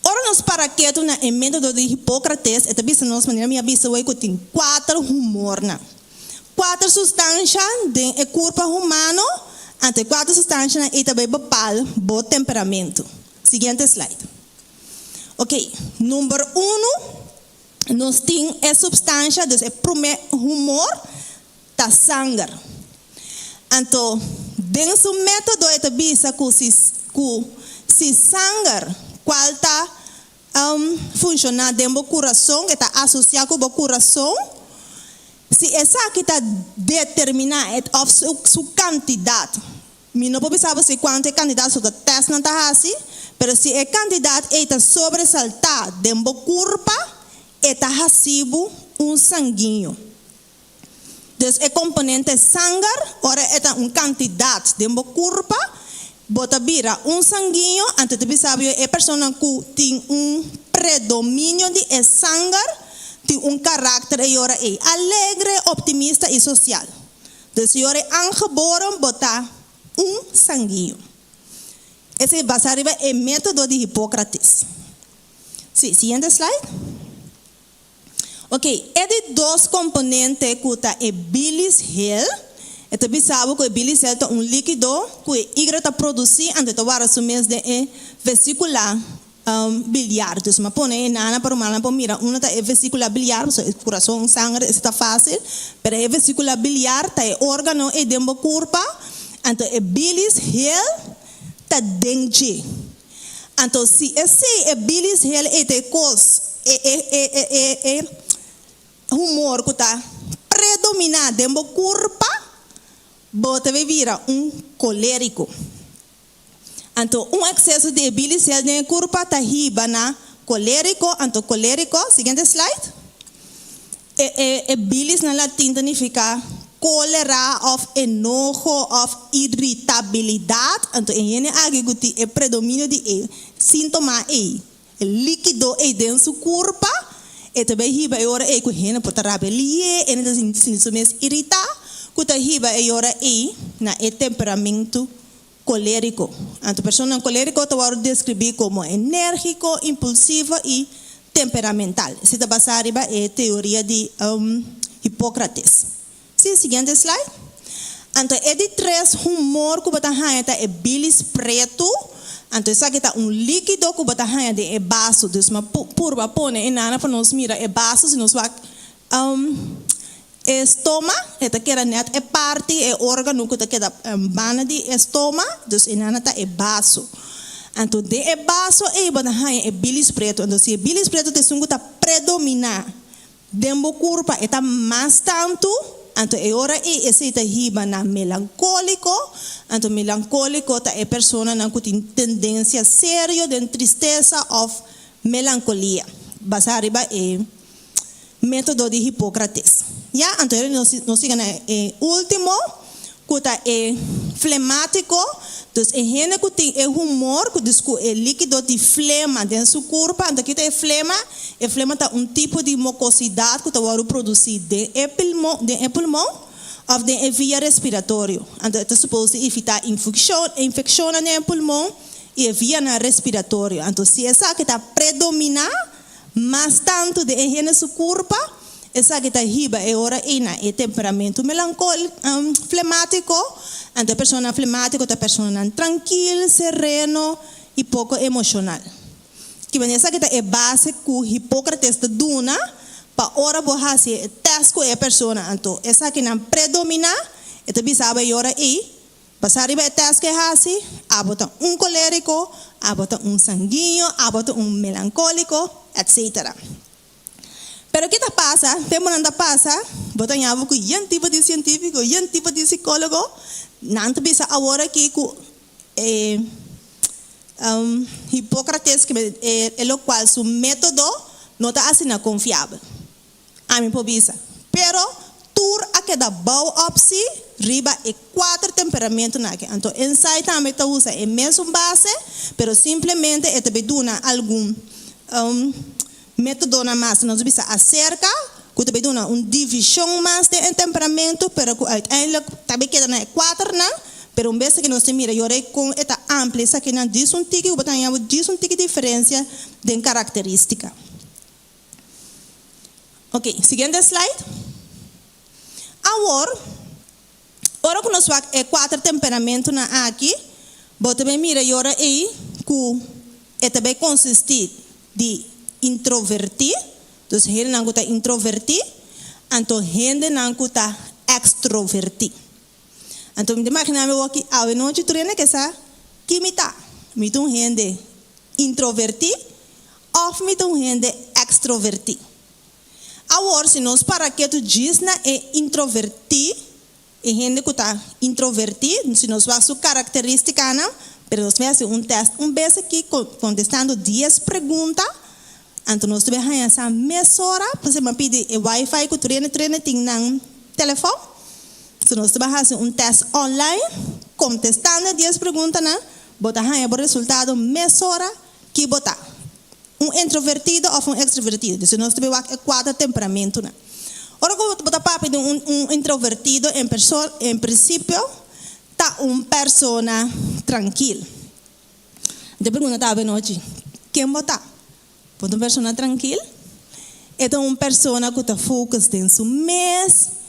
[SPEAKER 5] ora nos para ketu na e método di Hipócrates, e ta bisa nos, manera mi a bisa hoy, ku tin kuater humornan. Kuater sustansha den e kurpa humano, anto e kuater sustanshanan ei ta bai bepal bo temperamentu. Siguiente slide. Ok, number unu, nos tin e supstansha, dus e promé humor, ta sanger. Anto, den su método e ta bisa ku si ku si sanger kual ta funshoná den bo kurason, e ta asosiá ku bo kurason, si esaki ta determiná et òf su su kantidat, mi no por bisa bo si kuantu e kantidat so ta tèstnan ta hasi, pero si e kantidat ei ta sobresaltá den bo kurpa, e ta hasi bo un sanguiño. Dus e komponente sanger, ora e ta un kantidat den bo kurpa, bo ta bira un sanguiño, anto ta bisa bo e persona ku tin un predominio di e sanger tin un karakter e ora ei alegre, optimista i sosial. Dus e ora ei aangeboren bo ta un sanguiño. Esei basá riba e método di Hipócrates. Sí, siguiente slide. Ok, e di dos komponente ku ta e bilis hel, e ta bisa bo ku e bilis hel ta un líkido ku e igra ta produsí anto e ta warda su mes den e vesíkula biliar. Dus mi a pone e nana pa rumannan por mira unda ta e vesíkula biliar, pasobra e kurason, sanger, esei ta fásil, pero e vesíkula biliar ta e órgano ei den bo kurpa, anto e bilis hel ta den dje. Anto si esei e bilis hel ei ta e kos, e e e e e e humor ku ta predominá den bo kurpa, bo ta bai bira un kolériko. Anto un ekseso di e bilis hel den e kurpa ta hiba na kolériko, anto kolériko, siguiente slide. E e e bilis na latin ta nifiká kólera òf enoho òf iritabilidat. Anto e hende aki ku tin e predominio di e síntoma ei, e líkido ei den su kurpa, e ta bai hiba e ora ei ku hende por ta rabia lié, e hende ta sinti su mes iritá, ku ta hiba e ora ei na e temperamentu Kolériko. Anto personanan kolériko ta wòrdu deskribí komo enérgiko, impulsivo i temperamental. Esei ta basá riba e teoria di Hipócrates. Sí, siguiente slide. Anto e di tres humor ku bo ta haña ta e bilis pretu. Anto esaki ta un líkido ku bo ta haña den e baso. Dus mi a purba pone e nana pa nos mira e baso si nos wak e stoma e ta keda nèt e parti e órgano ku ta keda banda di e stoma dus e nana ta e baso. Anto den e baso ei bo ta haña e bilis pretu. Anto si e bilis pretu ta esun ku ta predominá Den bo kurpa e ta mas tantu, anto e ora ei esei ta hiba na melankóliko, anto melankóliko ta e personanan ku tin tendensia serio den tristesa òf melankolia, basá riba e método di Hipókrates. Ya, anto e nos nos siga na e último ku ta e flemátiko, dus e hende ku tin e humor ku dus ku e líkido di flema den su kurpa, anto kita e flema? E flema ta un tipo di mokosidat ku ta wòrdu produsí den e pilmon den e pulmon òf den e via respiratorio. Anto e ta supos di evitá infukshon infekshonnan den e pulmon i e vianan respiratorio. Anto si esaki ta predominá Mas tantu den e hende su kurpa, esaki ta hiba e ora ei na e temperamentu melankol, flemátiko. Anto e personanan flemátiko ta personanan trankil, sereno i poko emoshonal. Kiba esaki ta e base ku Hipókrates ta duna pa ora bo hasi e tèst ku e persona. Anto esakinan predominá, e ta bisa bo e ora ei Basá riba e tèst ku e hasi, abo ta un kolériko, abo ta un sanguiño, abo ta un melankóliko, etcetera. Pero ki ta pasa? Tempunan ta pasa, bo ta ña bo ku yen tipo di sientífiko, yen tipo di sikólogo, nan ta bisa awor aki ku e Hipókrates, e lokual su método no ta asina konfiabel. Ami por bisa. Pero tur a keda bou op si riba e kuater temperamentonan aki. Anto Ensai tambe ta usa e mesun base, pero simplemente e ta bay duna algun metodonan mas. Nos ta bisa aserka ku ta bay duna un divishon mas den e temperamento, pero ku uiteindelijk ta bay keda na e kuaternan. Pero un bes aki nos ta mira yora kon e ta amplia esakinan djis un tiki ku bo ta haña bo djis un tiki diferensia den karakteristika. Ok, siguiente slide. Awor, ora ku nos wak e kuater temperamentunan aki, bo ta bai mira i ora ei ku e ta bai konsistí di introvertí, dus hendenan ku ta introvertí, anto hendenan ku ta ekstrovertí. Anto mi ta imaginá mi awor ki awe nochi tur hende ke sa ki mi ta. Mi ta un hende introvertí òf mi ta un hende ekstrovertí? Awor, si nos para ketu djis na e introvertí, e hende ku ta introvertí, si nos wak su karakterístikanan, pero nos mester hasi un tèst un bes aki kontestando dies pregunta, anto nos ta bai haña sa mesora, pasobra mi a pidi e wifi ku tur hende tur hende tin nan telefòn, si nos ta bai hasi un tèst online kontestando e dies preguntanan, Bo ta haña bo resultado mesora ki bo ta, un introvertido òf un ekstrovertido. Disi nos ta bin wak e kuater temperamentunan. Ora ku bo ta papia di un un introvertido en perso en prinsipio ta un persona trankil. Mi ta pregunta ta abenochi, ken bo ta? Bo ta un persona trankil? E ta un persona ku ta focus den su mes?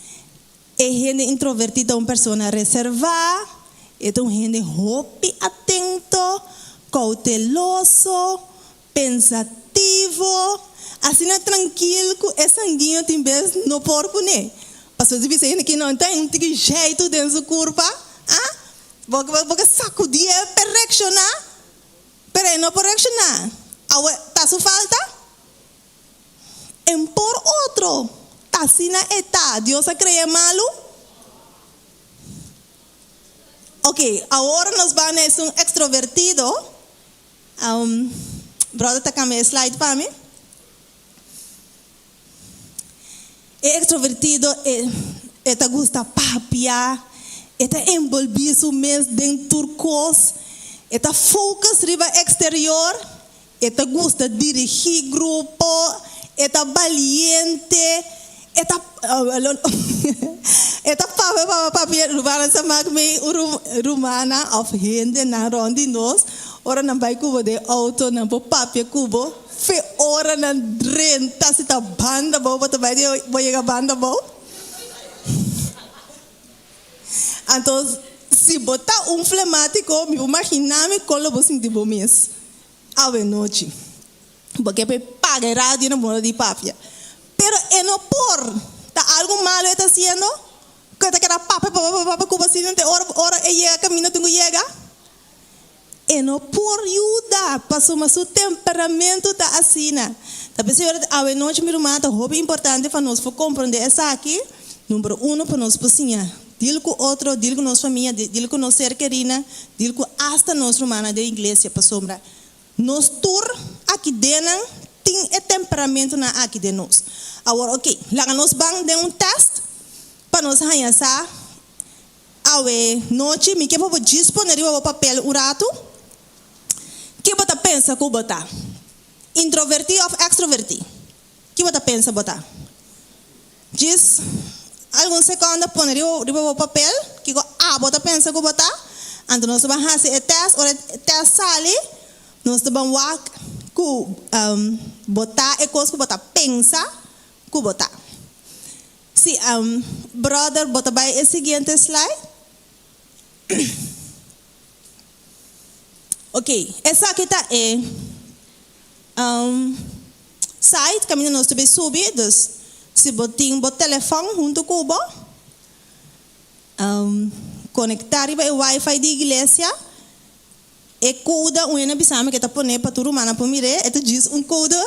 [SPEAKER 5] E hende introvertí ta un persona reservá, e ta un hende hopi atento, kouteloso, pensativo, asina trankil ku e sanguiño tin bes no por kuné. Pasobra si bisa hende ki no ta un tiki zjeitu den su kurpa, ah, bo bo ke sakudié p'e reakshoná, pero e no por reakshoná. Awe ta su falta? En por otro, ta asina e ta. Dios a crea e malu? Ok, awor nos ban na esun extrovertido. Um, brother ta cambia e slide pa mi. E extrovertido e, e ta gusta papia, e ta envolvi su mes den tur cos, e ta focus riba exterior, E ta gusta dirigí grupo, e ta baliente, e ta e ta papia papia papia rumannan sa mak mi rumannan òf hendenan rònt di nos ora nan bai ku bo den outo nan por papia ku bo fe ora nan drenta si ta banda bou bo ta bai di bo yega banda bou. Anto. Si bo ta un flemátiko, mi por maginá mi kon lo bo sinti bo mes awenochi. Bo ke pa e paga e radio na moda di papia. Pero e no por. Ta algu malu e ta hasiendo? Ku e ta keda papia, papia, papia, papia ku bo asina te ora ora e yega kaminda tin ku yega? E no por yuda pasobra su temperamento ta asina. Ta p'esei ora awenochi mi ruman ta hopi importante pa nos por komprondé esaki, number uno pa nos por siña dil ku otro, dil ku nos famia, dil ku nos ser kerinan, dil ku asta nos rumannan den iglesia pasobra nos tur aki dennan tin e temperamentonan aki den nos. Awor oke, laga nos ban den un tèst pa nos haña sa Awe nochi mi ke pa bo djis pone riba bo papel un ratu ke bo ta pensa ku bo ta, introvertí òf ekstrovertí. Ki bo ta pensa bo ta? Djis algun sekònda pone riba riba bo papel kiko abo ta pensa ku bo ta. Anto nos ta ban hasi e tèst, ora e tèst sali nos ta ban wak ku bo ta e kos ku bo ta pensa ku bo ta. Si, brother, bo ta bai e siguiente slide? Ok, esaki ta e site kaminda nos ta bai subi, dus si bo tin bo telefòn huntu ku bo, konektá riba e wifi di iglesia, E kouda un hende bisa mi ke ta pone pa tur rumannan por mir'é, e ta djis un kouda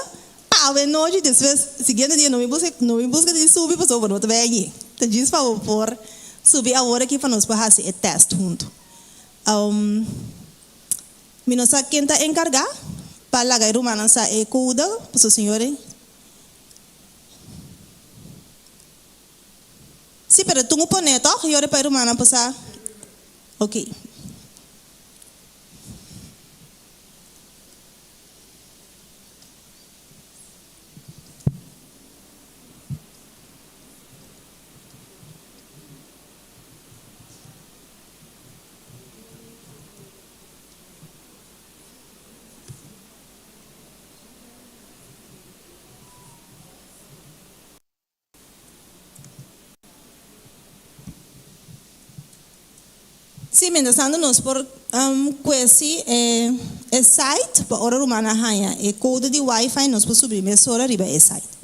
[SPEAKER 5] pa awe nochi, despues siguiente dia no mi buska no mi buska di subi pasobra bo no ta bai añi. Ta djis pa bo por subi awor aki pa nos por hasi e tèst huntu. Mi no sa ken ta enkargá pa laga e rumannan sa e kouda, pasobra señor e. Sí, pero tun ku pone tòg, yora pa e rumannan por sa. Oké. Sí, mientras tanto nos por cuesi e site pa ora rumannan haña e code di wifi nos por subri mesora riba e site.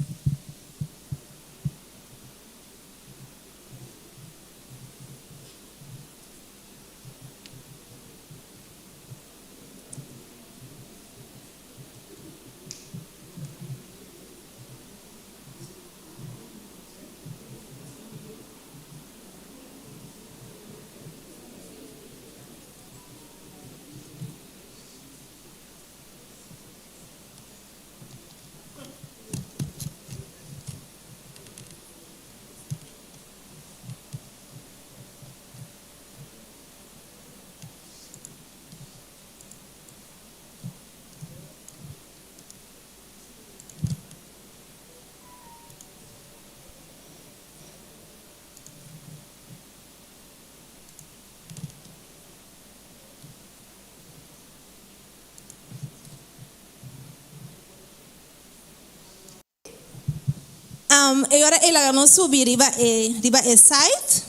[SPEAKER 5] E ora e laga nos subi riba e riba e site.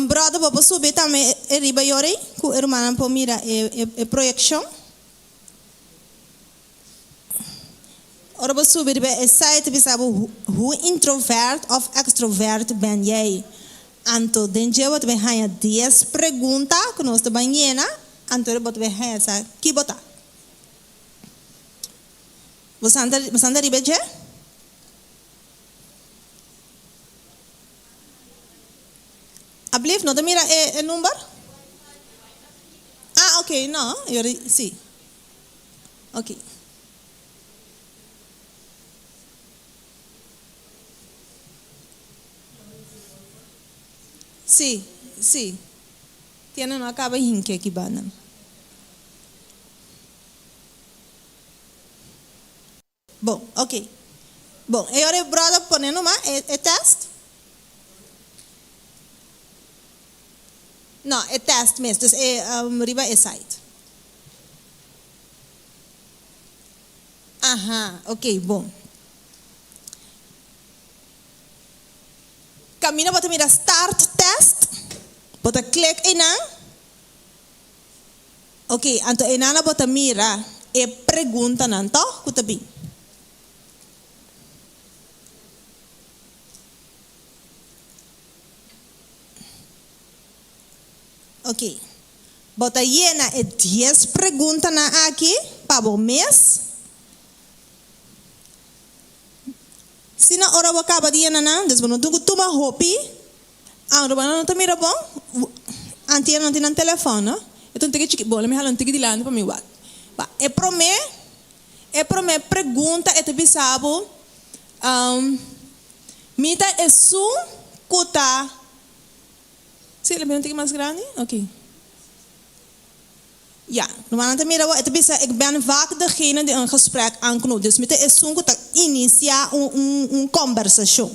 [SPEAKER 5] Brother bo por subi tambe e riba yori ku e rumannan por mira e e proyekshon. Ora bo subi riba e site ta bisa bo hoe introvert of extrovert ben jij. Anto den dje bo ta bay haña dies pregunta ku nos ta bay yena anto bo ta bay haña sa ki bo ta. Bo santa bo santa riba dje? Ablief no ta mira e e number? Ah ok no yori si ok. Si si tiene no a caba hinke aki banda. Bon, ok. Bon, e ora e brother pone numa e e test. No, e test mes, dus e riba e site. Aha, ok, bon. Camino bo ta mira start test. Bo ta klik einan. Ok, anto einan bo ta mira e preguntanan, tòg? Ku ta bin. Ok. Bo ta yena e dies preguntanan aki pa bo mes. Si na ora bo kaba di yena nan, dus bo no tin ku tuma hopi. Aunke bo no ta mira bon, antier no tin nan telefòn, no? E ta un tiki chiki. Bon, lo mi hala un tiki dilanti pa mi wak. Ba, e promé, e promé pregunta e ta bisa bo, Mi ta esun ku ta. Sí, lo mi un tiki mas grandi? Ok. Ja, rumannan ta mira bo, e ta bisa, Ik ben vaak degene die een gesprek aanknoopt. Dus mi ta esun ku ta inisiá un, un, un kombersashon.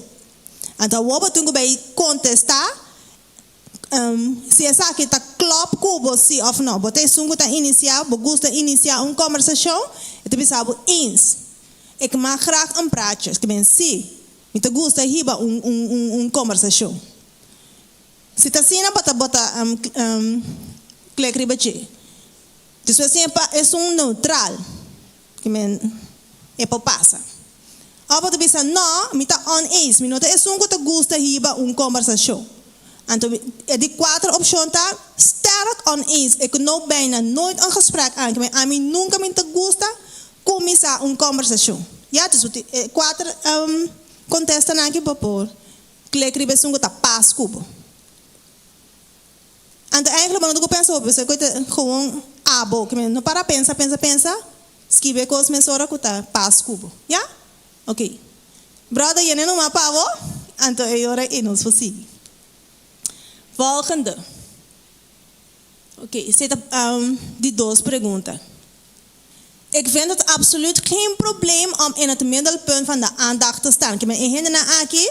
[SPEAKER 5] Anto awor bo tin ku bai kontestá si esaki ta klòp ku bo sí òf nò. Bo ta esun ku ta inisiá, bo gusta inisiá un kombersashon, e ta bisa bo eens, Ik maak graag een praatje. Ke men sí, mi ta gusta hiba un, un, un, un kombersashon. Si ta asina bo ta bo ta klik riba dje. Despues tin e pa esun neutral ke men e por pasa. Of bo ta bisa no, mi ta oneens, mi no ta esun ku ta gusta hiba un kombersashon. Anto e di kuater opshon ta sterk oneens, ik knoop bijna nooit een gesprek aan, ke men ami nunka mi ta gusta kuminsá un kombersashon. Ya, dus bo tin e kuater kontestanan aki bo por. Klik riba esun ku ta pas ku bo. Anto eigenlijk bo no ta ku pensa hopi, pasobra ku ta gewoon abo. Ke men no para pensa, pensa, pensa, skibi e kos mesora ku ta pas ku bo. Ya? Ok. Brother yene numa pa bo, anto e ora ei nos por sigui. Volgende. Ok, esei ta di dos pregunta. Ik vind het absoluut geen probleem om in het middelpunt van de aandacht te staan. Kimen e hendenan aki,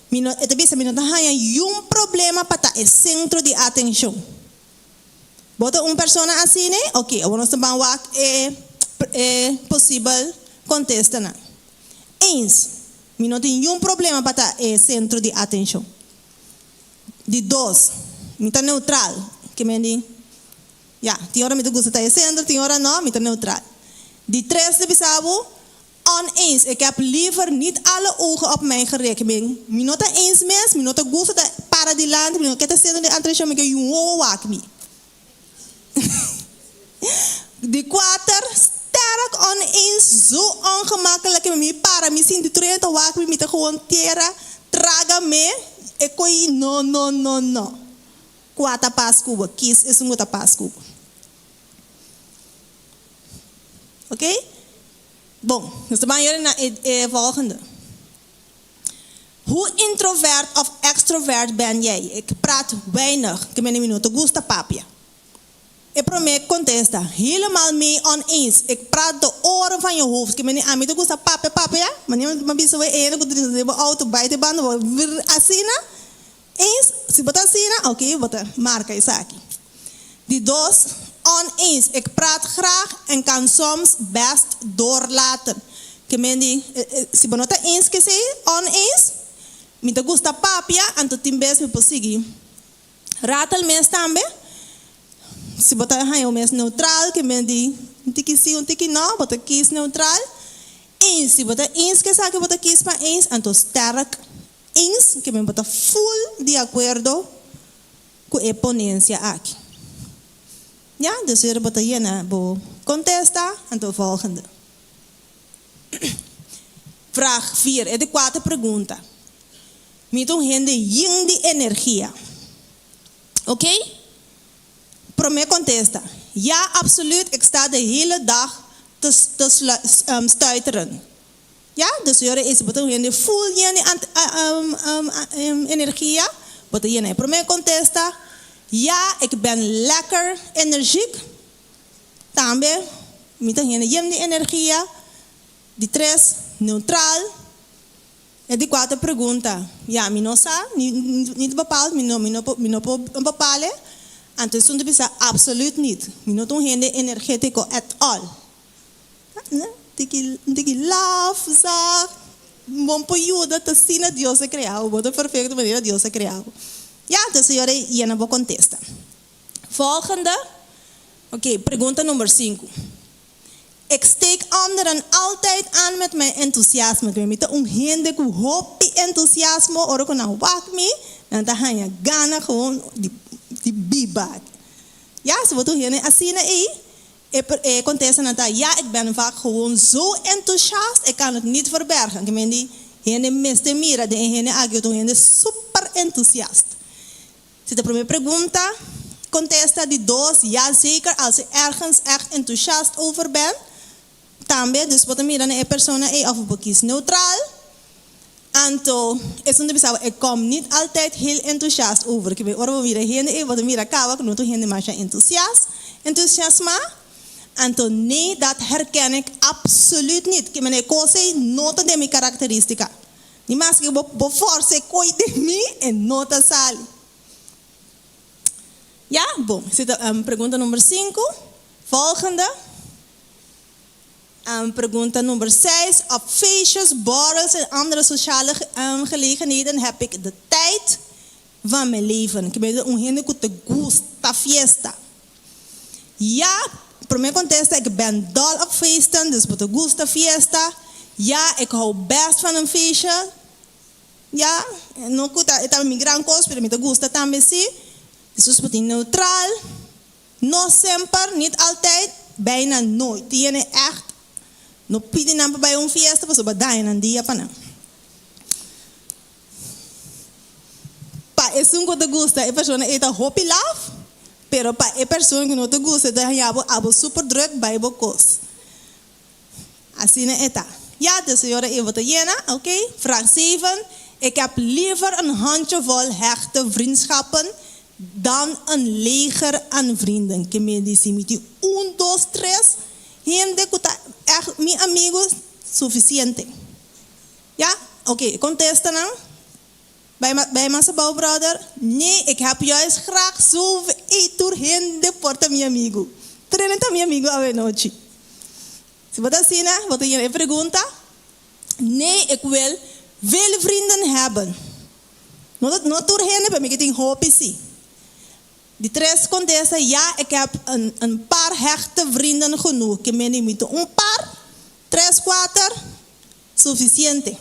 [SPEAKER 5] mi no, e ta bisa mi no ta haña yun problema pa ta e sentro di atenshon. Bo ta un persona asina? Oké, awor nos ta ban wak e e posibel kontestanan. Eens, mi no tin yun problema pa ta e sentro di atenshon. Di dos, mi ta neutral. Kimen di. Ya, tin ora mi ta gusta ta e centro, tin ora no, mi ta neutral. Di tres ta bisa bo, oneens, ik heb liever niet alle ogen op mij gericht. Mi, mi no ta eens mes, mi no ta gusta ta para dilanti, mi no ke ta centro di atencion, mi ke yun wowo wak mi. Di kuater, sterk oneens, zo ongemakkelijk, mi para, mi sinti tur hende ta wak mi, mi ta gewoon tera, traga me, e koe no, no, no, no. Kua ta pas ku bo? Kis esun ku ta pas ku bo. Ok? Bon, nos ta ban yere na e e volgende. Hoe introvert of extrovert ben jij? Ik praat weinig, ke mende mi no ta gusta papia. E prome kontesta, Helemaal mee oneens, ik praat de oren van je hoofd. Ke mende ami ta gusta papia papia, mane mi bisa bo e hende ku ta den bo auto bai te banda bo asina. Eens, si bo ta asina, oké, bo ta marka esaki. Di dos, oneens, ik praat graag en kan soms best doorlaten. Ke men di, si bo no ta eens ku esei, oneens, mi ta gusta papia, anto tin bes mi por sigui ratel mes tambe. Si bo ta haña bo mes neutral, ke men di, un tiki si, un tiki no, bo ta kies neutral. Eens, si bo ta eens ku esaki, bo ta kies pa eens, anto sterk Eens ke mi bo ta full di akuerdo ku e ponensia aki. Ya, dus ora bo ta yena bo kontesta, anto volgende. Vraag vier, e di kuater pregunta. Mi ta un hende yen di energia. Oké? Promé kontesta, Ja, absoluut, ik sta de hele dag te te stuiteren. Ya, dus ora esi bo ta un hende full yen di energia, bo ta yena e prome kontesta, Ya, ik ben lekker energiek. Tambe, mi ta hende yen di energia. Di tres, neutral. E di kuater pregunta, Ya, mi no sa, niet bepaald, mi no mi no mi no por bepal'e. Anto esun ta bisa, Absoluut niet, mi no ta un hende energetiko at all. Tiki tiki laf, zag, bon por yuda, ta asina Dios a krea bo, bo ta perfecto manera Dios a krea bo. Ja, dus e ora ei yena bo kontesta. Volgende. Oké, pregunta number sinku. Ik steek anderen altijd aan met mijn entusiasme. Mi ta un hende ku hopi entusiasmo, ora ku nan wak mi, nan ta haña gana gewoon di di biba. Ja, si bo ta un hende asina ei, e e kontestanan ta, ja, ik ben vaak gewoon zo enthousiast, ik kan het niet verbergen. Ke men di hende mester mira den e hende aki, bo ta un hende super entusiast. Si ta prome pregunta, contesta di dos, ja zeker als u ergens echt enthousiast over bent. Tambe, dus bo ta mira na e persona ei of bo kies neutraal. Anto, esun ta bisa bo, ik kom niet altijd heel enthousiast over. Kibe ora bo mira e hende ei, bo ta mira caba cu no ta un hende masha entusiast, entusiasma. Anto, nee, dat herken ik absoluut niet. Kibe e cos ei no ta den mi caracteristica. Ni maske bo bo forsa e koi den mi, e no ta sali. Ya? Bon, esei ta pregunta number sinku. Volgende. Pregunta number seis. Op feestjes, borrels en andere sociale gelegenheden heb ik de tijd van mijn leven. Ke mester un hende ku ta gusta fiesta. Ja, promé kontesta, ik ben dol op feesten, dus bo ta gusta fiesta. Ja, ik hou best van een feestje. Ja, no ku ta e ta mi gran kos, pero mi ta gusta tambe sí. Dus bo tin neutral, no semper, niet altijd, bijna nooit. Tin hende ègt no pidi nan pa bai un fiesta pasobra bo a daña nan dia pa nan. Pa esun ku ta gusta e persona ei ta hopi laf, pero pa e persona ku no ta gusta e ta haña bo abo super druk bai bo kos. Asina e ta. Ya, de señora ei bo ta yena, ok. Vraag zeven, Ik heb liever een handjevol hechte vriendschappen dan een leger aan vrienden. Ke mi di si mi tin un, dos, tres hende ku ta ègt mi amigu, sufisiente. Ja? Oké, contesta nan. Bij bij mas abou brother. Nee, ik heb juist graag zoveel ey tur hende por ta mi amigo. Tur hende ta mi amigo awe nochi. Si bo ta asina, bo ta yena e pregunta. Nee, ik wil veel vrienden hebben. No ta no tur hende, pero mi ke tin hopi si. Di tres contesta, ja, ik heb een een paar hechte vrienden genoeg. Ke mende mi ta un par, tres, kuater. Sufisiente.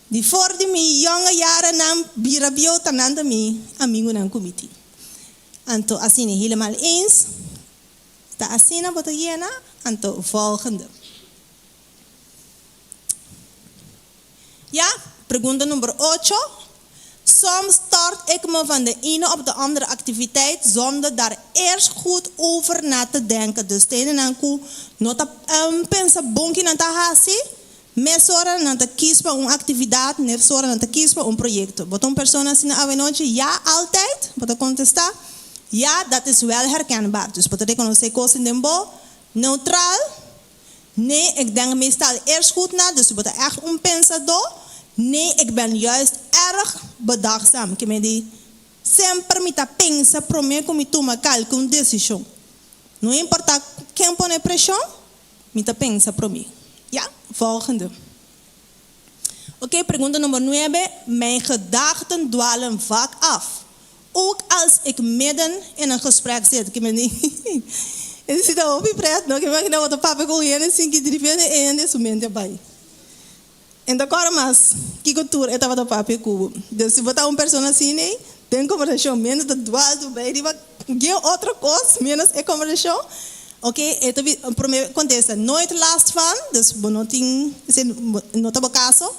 [SPEAKER 5] Di for di mi yonge yarennan bira bieu ta nan ta mi amigunan ku mi tin. Anto asina helemaal eens. Ta asina bo ta yena? Anto volgende. Ja, pregunta number ocho. Soms stort ik me van de ene op de andere activiteit zonder daar eerst goed over na te denken. Dus tenenan ku no ta pensa bon ki nan ta hasi, mesora nan ta kies pa un actividad, mesora nan ta kies pa un proyecto. Bo ta un persona asina awenochi? Ja, altijd? Bo ta contesta, Ja, dat is wel herkenbaar. Dus bo ta reconoce cosnan den bo, neutraal. Nee, ik denk meestal eerst goed na, dus bo ta echt un pensadó. Nee, ik ben juist erg bedachtzaam. Ke men di, semper mi ta pensa promé ku mi tuma kalke un desishon. No importá ken pone preshon, mi ta pensa promé. Ya, volgende. Oké, pregunta nummer nuebe, Mijn gedachten dwalen vaak af, ook als ik midden in een gesprek zit. Ke men di, Esei ta hopi pret, no? Ke imagina bo ta papia ku un hende sin ki diripiente e hende su mente a bai. En ta kòrda mas kiko tur e tabata papia ku bo. Dus si bo ta un persona asina ei, den kombersashon miéntras ta dwal tu bai riba gen otro kos ménos e kombersashon, oke, e ta promé kontesta, nooit last van, dus bo no tin, esei no ta bo kaso.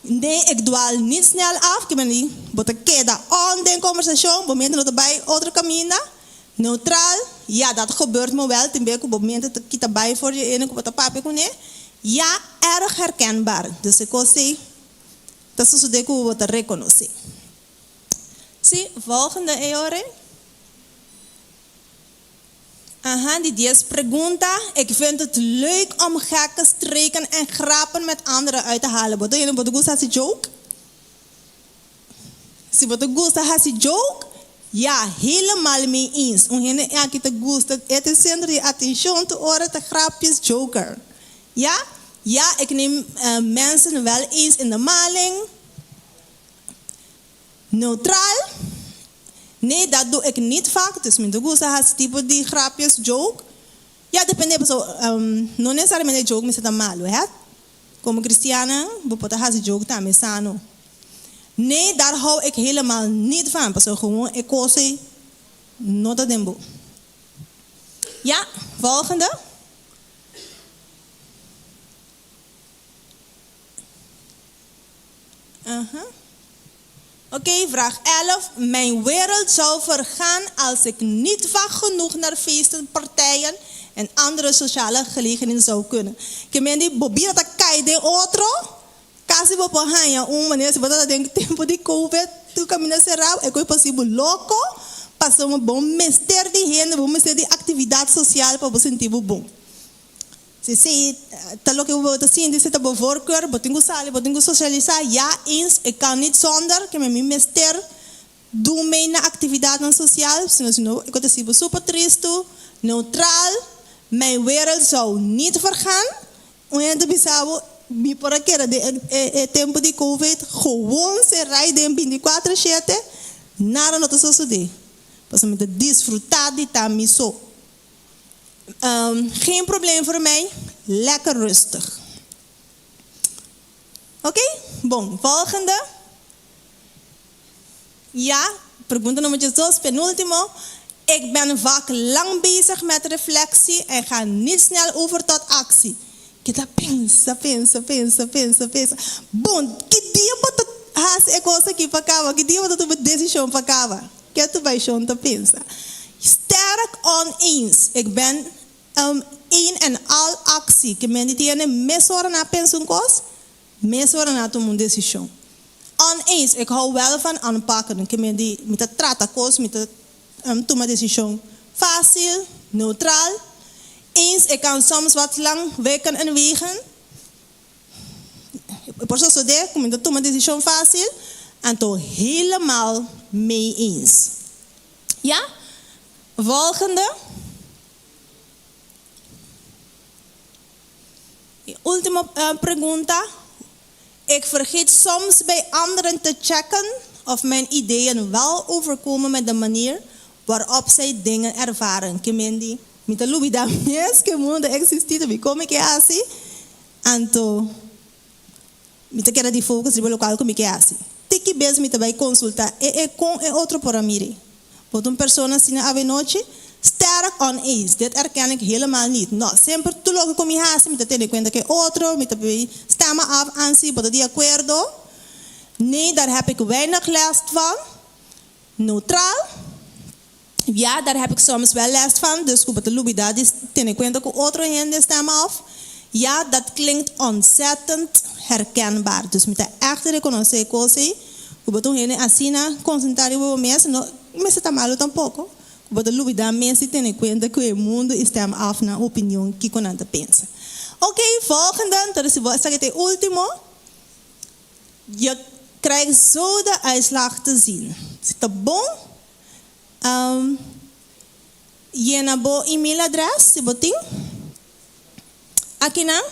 [SPEAKER 5] Nee, ik dwaal niet snel af, ke meni bo ta keda on den kombersashon, bo mente no ta bai otro kaminda. Neutraal, ja dat gebeurt me wel, tin bes ku bo mente ta kita bai for dje ene ku bo ta papia kuné. Ja, erg herkenbaar. Dus e kos ei ta sosodé ku bo ta rekonosé. Sí, volgende Eore. Aha, di dies pregunta, Ik vind het leuk om gekke streken en grappen met anderen uit te halen. Bo ta hende bo ta gusta hasi joke? Si bo ta gusta hasi joke, ja, helemaal mee eens. Un hende aki ta gusta e ta e centro di atencion tur ora ta grapjes joker. Ja, ja, ik neem mensen wel eens in de maling. Neutraal. Nee, dat doe ik niet vaak. Dus mi no gusta hasi tipo di grapjes, joke. Ja, depende, paso no necesariamente joke mester ta malo, hè. Como cristiannan, bo por ta hasi joke tambe sano. Nee, daar hou ik helemaal niet van, paso gewoon e cos ei no ta den bo. Ja, volgende. Aha. Oké, vraag 11. Mijn wereld zou vergaan als ik niet vaak genoeg naar feesten, partijen en andere sociale gelegenheden zou kunnen. Ke men di bo bida ta kai den otro, kasi bo por haña un manera si bo tabata den tempu di covid tur kaminda será e koe posibel loko pasobra bo mester di hende, bo mester di aktividat sosial pa bo sinti bo bon. Si si ta loke bo ta sinti, si ta bo voorkeur, bo tin ku sali, bo tin ku sosialisá, ja eens, ik kan niet zonder, ke mi mester dun mee na aktividatnan sosial, sino si no ik ta sibo super tristu, neutral, mijn wereld zou niet vergaan, un hende ta bisa bo, mi por a keda den e tempu di covid gewoon serai den bintikuater shete, nada no ta sosodé, pasobra mi ta disfrutá di ta mi so. Geen probleem voor mij, lekker rustig. Oké, bon, volgende. Ja, pregunta nummer 12, penúltimo. Ik ben vaak lang bezig met reflectie en ga niet snel over tot actie. Keda pensa, pensa, pensa, pensa, pensa. Bon, ki dia bo ta hasi e kos aki pa kaba? Ki dia bo ta tuma desishon pa kaba? Ke tu bai shon ta pensa? Sterk oneens. Ik ben een en al actie. Ke men di tiene mesora na pensa un kos, mesora na tuma un desishon. Oneens. Ik hou wel van aanpakken. Ke men di mi ta trata kos, mi ta tuma desishon fásil, neutraal. Eens, ik kan soms wat lang wikken en wegen. E por sosodé ku mi ta tuma desishon fásil, anto helemaal mee eens. Ja? Volgende. E último pregunta. Ik vergeet soms bij anderen te checken of mijn ideeën wel overkomen met de manier waarop zij dingen ervaren. Ke men di, Mi ta lubidá mes ku e mundu ta eksistí, ta mi kon mi ke hasi, anto mi ta keda di focus riba lokual ku mi ke hasi. Tiki bes mi ta bai konsultá e e kon e otro por a mir'é. Bo ta un persona asina avenochi? Sterk oneens, dit erken ik helemaal niet. No, semper tur loke ku mi hasi mi ta tene kuenta ku e otro, mi ta bay stemmen af ansi bo ta di akuerdo. Nee, daar heb ik weinig last van. Neutraal, Ja, daar heb ik soms wel last van, dus ku bo ta lubida di tene kuenta ku otro hende stemmen af. Ja, dat klinkt ontzettend herkenbaar. Dus mi ta ègt rekonosé e kos ei, ku bo ta un hende asina konsentrá riba bo mes, no mester ta malu tampoko, ku bo ta lubidá mes di tene kuenta ku e mundu i stem af nan opinion kiko nan ta pensa. Oké, volgende, entonces si bo esaki ta e último, je krijgt zo de uitslag te zien. Si ta bon, Yena bo email adres si bo tin. Akinan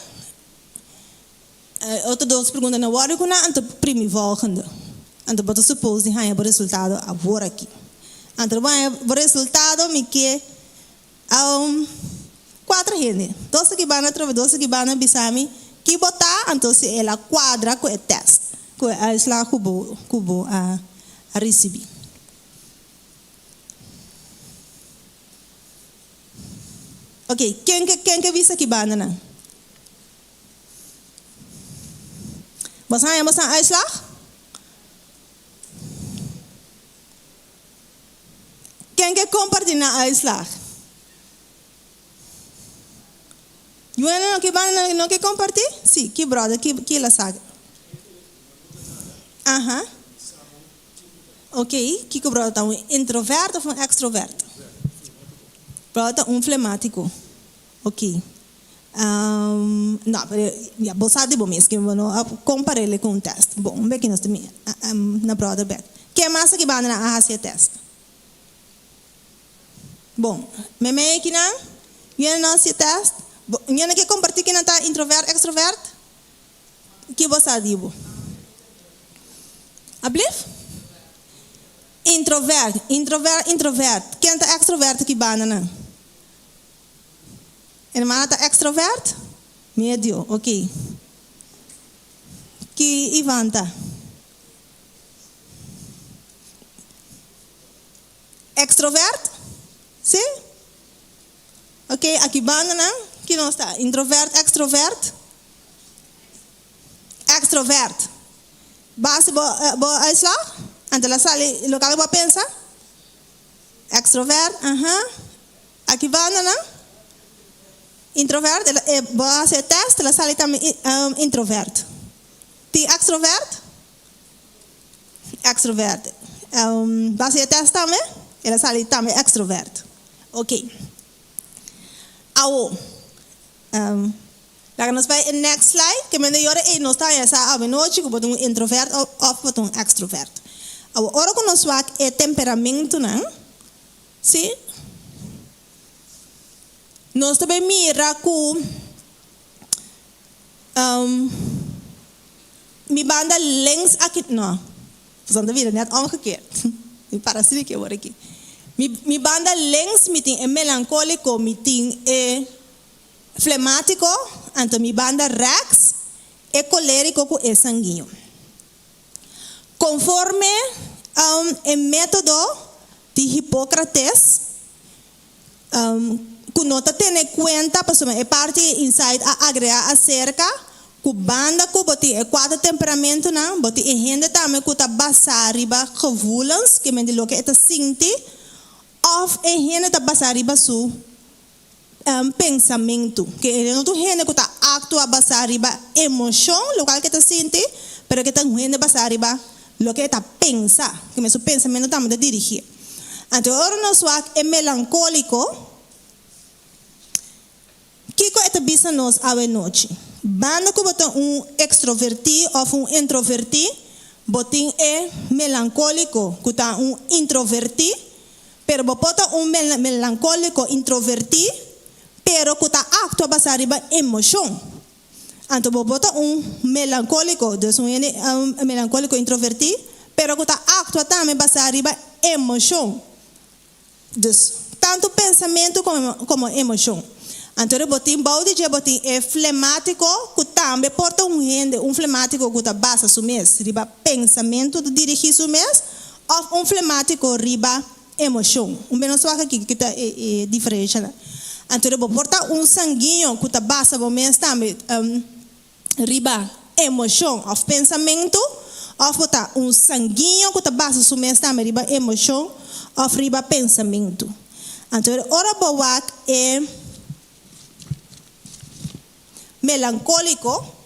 [SPEAKER 5] e otro dos pregunta na wòrdu ku nan, anto primi volgende. Anto bo ta suppose di haña bo resultado awor aki. Anto bo haña bo resultado mi ke kuater hende. Dos aki banda atrobe dos aki banda bisa mi ki bo ta, anto si el a kuadra ku e test, ku e uitslag ku bo ku bo a risibí. Ok, ken ke ken ke bisa ki bandanan? Bos haña bosnan uitslag? Ken ke kompartí nan uitslag? Yuana no ke banda no ke kompartí? Sí, ki brother ki ki la sa? Aha. Ok, kiko brother ta un introvert of un extrovert? Brother ta un flemático. Ok. Um, no, pero ya bo sa di bo mes ke bo no a kompar'é ku un test. Bon, un beki nos ta mi na brother bek. Ken mas aki banda nan a hasi e test? Bon, meimei akinan, yuna no a hasi e test? Bo, yuna ke kompartí ke nan ta introvert, extrovert? Ki bo sa di bo? Ablief? Introvert, introvert, introvert. Ken ta extrovert aki banda nan? Hermana ta extrovert? Medio, ok. Ki Ivan ta? Extrovert? Si? Ok, aki banda nan, ki nos ta? Introvert, extrovert? Extrovert. Base bo bo uitslag? Anto la sali loke bo a pensa? Extrovert, aha. Aki banda nan? Introvert, e bo a hasi e test, la sali tambe introvert. Tin extrovert? Extrovert. Bo a hasi e test tambe? El a sali tambe extrovert. Ok. Awo. Laga nos bai e next slide, ke mende yora ei nos ta haña sa awenochi ku bo ta un introvert òf bo ta un extrovert. Awor ora ku nos wak e temperamentunan, si, nos ta bai mira ku mi banda links aki, no, pasobra ta bira net omgekeerd, mi para asina ke awor aki. Mi banda links mi tin e melankóliko, mi tin e. Flemátiko, anto mi banda rèks, e kolériko ku e sanguiño. Konforme e método di Hipókrates, ku no ta tene kuenta pasobra e parti Insight a agregá aserka ku banda ku bo tin e kuater temperamentunan, bo tin e hende tambe ku ta basá riba gevoelens, ke men di loke e ta sinti, òf e hende ta basá riba su pensamentu. Ke e no ta un hende ku ta aktua basá riba emoshon, lokual ke ta sinti, pero ke ta un hende basá riba loke e ta pensa, ke su pensamentu tambe ta dirigí. Anto ora nos wak e melankóliko, kiko e ta bisa nos awe nochi? Banda ku bo ta un ekstrovertí òf un introvertí, bo tin e melankóliko ku ta un introvertí, Pero bo por ta un melankóliko introvertí, pero ku ta aktua basá riba emoshon. Anto bo por ta un melankóliko, dus un hende melankóliko introvertí, pero ku ta aktua tambe basá riba emoshon. Dus, tantu pensamentu komo emoshon. Anto bo tin bou di dje bo tin e flemátiko ku tambe por ta un hende, un flemátiko ku ta basa su mes riba pensamentu, ta dirigí su mes, Of un flemátiko riba emoshon. Un be nos wak aki ki ta e diferenshanan. Anto bo por ta un sanguiño ku ta basa bo mes tambe riba emoshon of pensamentu, of bo ta un sanguiño ku ta basa su mes tambe riba emoshon of riba pensamentu. Anto ora bo wak e melankóliko.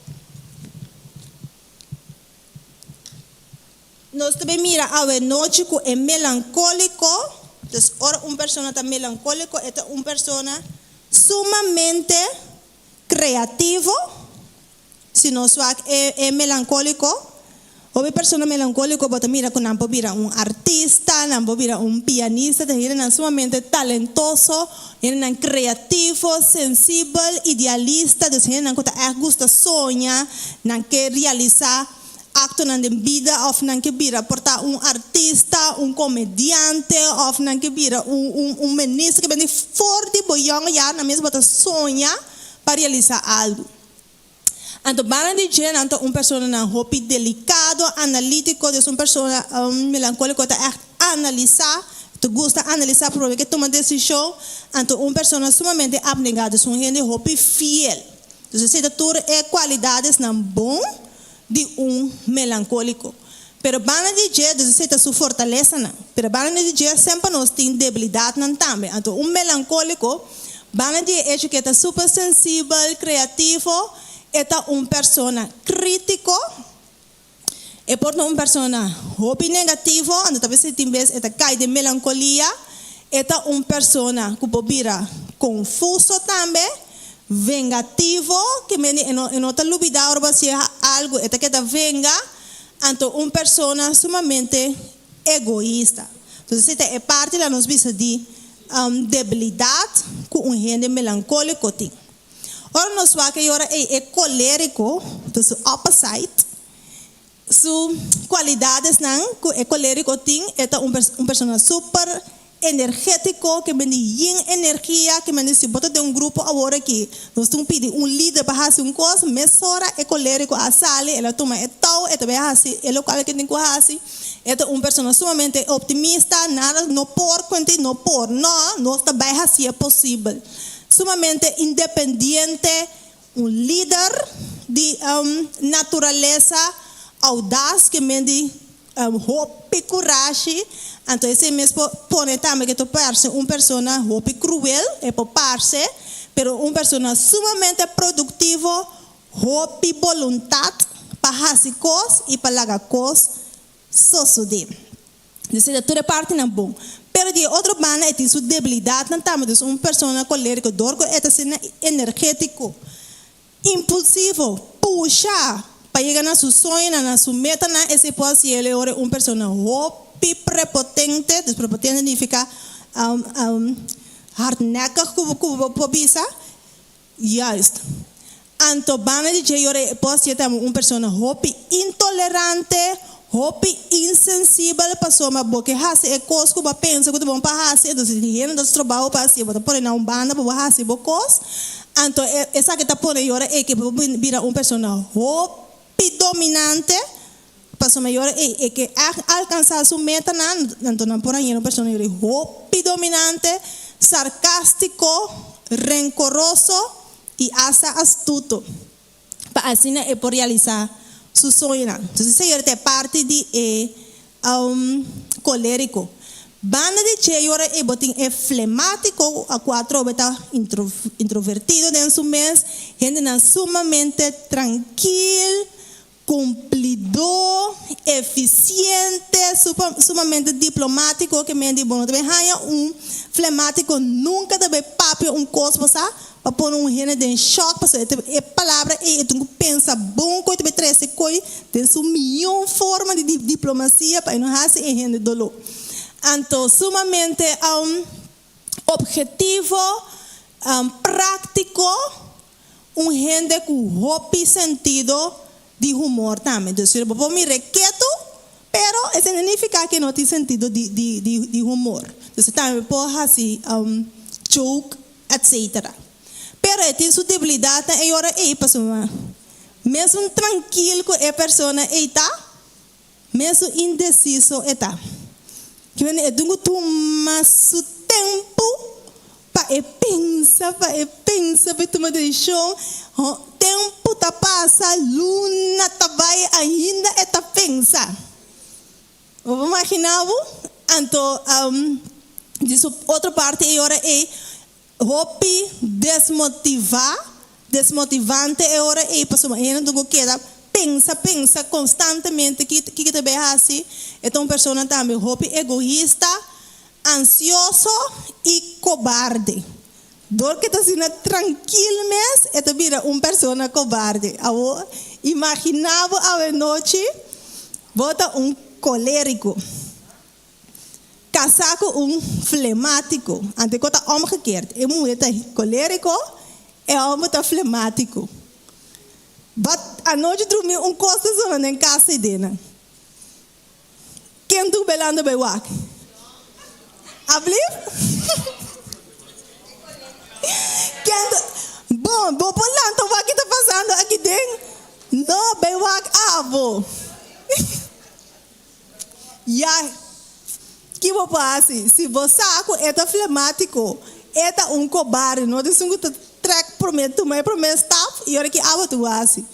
[SPEAKER 5] Nos ta bay mira awe nochi cu e melancolico, dus ora un persona ta melancolico e ta un persona sumamente creativo, si nos wak e e melancolico, hopi persona melancolico bo ta mira cu nan por bira un artista, nan por bira un pianista, ta hendenan sumamente talentoso, hendenan creativo, sensibel, idealista, dus hendenan cu ta echt gusta soña, nan ke realisa. Aktonan den bida òf nan ke bira por ta un artista, un komediante òf nan ke bira un un un minister ke bini for di bo yòn ya nan mes bo ta soña pa realisá algu. Anto banda di dje nan ta un personanan hopi delikado, analítiko, dus un persona melankóliko ta ègt analisá, ta gusta analisá promé ke tuma desishon, anto un persona sumamente apnegá, dus un hende hopi fiel. Dus esei ta tur e kualidadesnan bon di un melankóliko. Pero banda di dje, dus esei ta su fortalesanan. Pero banda di dje semper nos tin debilidatnan tambe. Anto un melankóliko, banda di e echo ku e ta super sensibel, kreativo, e ta un persona krítiko, e por ta un persona hopi negativo, anto ta bisa tin bes e ta kai den melankolia, e ta un persona ku por bira konfuso tambe, Vengativo, ke mende e no e no ta lubida ora bo hasié algu, e ta keda venga, anto un persona sumamente egoista. Entonces esei ta e parti la nos bisa di debilidat ku un hende melankóliko tin. Ora nos wak e ora ei e kolériko, ta su opposite. Su cualidadesnan cu e colerico tin, e ta un un persona super energetico, ke men di yin energia, ke men di si bo ta den un grupo awor aki, nos tin pidi un lider pa haci un cos, mesora e colerico a sali, el a tuma e touw, e ta bay haci e locual ke tin cu haci. E ta un persona sumamente optimista, nada no por cuenti no por, no, nos ta bay haci'e posibel. Sumamente independiente, Un lider di naturalesa audas ke men di hopi kurashi, anto esei mes por pone tambe ke ta parse un persona hopi kruel, e por parse, pero un persona sumamente produktivo, hopi boluntat pa hasi kos i pa laga kos sosodé. Esei ta tur e partinan bon. Pero di e otro banda e tin su debilidatnan tambe. Dus un persona koleriko dor ku e ta asina energetiko, impulsivo, pusha pa yega na su soñonan, na su metanan, esei por hasi el e ora un persona hopi prepotente. Dus prepotente nifiká hardnekkig ku bo por bisa. Juist. Anto banda di dje yora e por hacié tambe un persona hopi intolerante, hopi insensibel, pasobra bo ke haci e cos cu bo a pensa cu ta bon pa haci, entonces tin hende ta stroba bo pa hacié, bo ta pone na un banda pa bo haci bo cos, anto esaki ta pone yora e ke por bira un persona hopi dominante, pasobra yora e e ke ègt alcansa su metanan, anto nan por haña un persona yora hopi dominante, sarcastico, rencoroso, i asta astuto pa asina e por realisá su soñonan. Entonces Señor ta e parti di e colérico. Banda di dje y ora e bo tin e flemático a cu atrobe ta introvertido den su mes, hendenan sumamente trankil, Kumplidó, efisiente, sumamente diplomátiko, ke men di bo no ta bay haña un flemátiko nunka ta bay papia un kos bo sa pa pone un hende den shòk pasobra e ta e palabra ei e tin ku pensa bon ku e ta bay trese koi den su mion forma di diplomasia pa e no hasi e hende doló. Anto sumamente ophetivo, práktiko. Un hende ku hopi sentido di humor tambe. Dus bo por mir'é ketu, pero esei no nifiká ku e no tin sentido di di di humor. Dus e tambe por hasi joke etcetera. Pero e tin su debilidatnan e ora ei pasobra mesun trankil ku e persona ei ta, Mesun indeciso e ta. Kiwende e tin cu tuma su tempo pa e pensa, pa e pensa, pa e tuma decision. Tempo ta pasa, luna ta bay, ainda e ta pensa. Bo por imagina bo? Anto, di su otro parti e ora ey, Hopi desmotivá, desmotivante e ora ei pasobra e hende tin ku keda pensa, pensa konstantemente kiko ta bai hasi. E ta un persona tambe hopi egoista, ansioso i kobarde. Dor ku e ta asina trankil mes, e ta bira un persona kobarde. Awor, imaginá bo awenochi bo ta un kolériko. Kasá ku un flemátiko. Ante ku ta omgekeerd. E muhé ta kolériko, e hòmber ta flemátiko. Bat anochi drumí un kos ta zona den kas ei denan. Ken tur belando bai wak? Ablief? Ken ta. Bon, bo por lanta wak ki ta pasando aki den? No, bai wak abo. Ya, ki bo por hasi? Si bo sa ku e ta flemátiko, e ta un kobarde, no ta esun ku ta trèk promé, tuma e promé stap i ora ki abo ta hasi?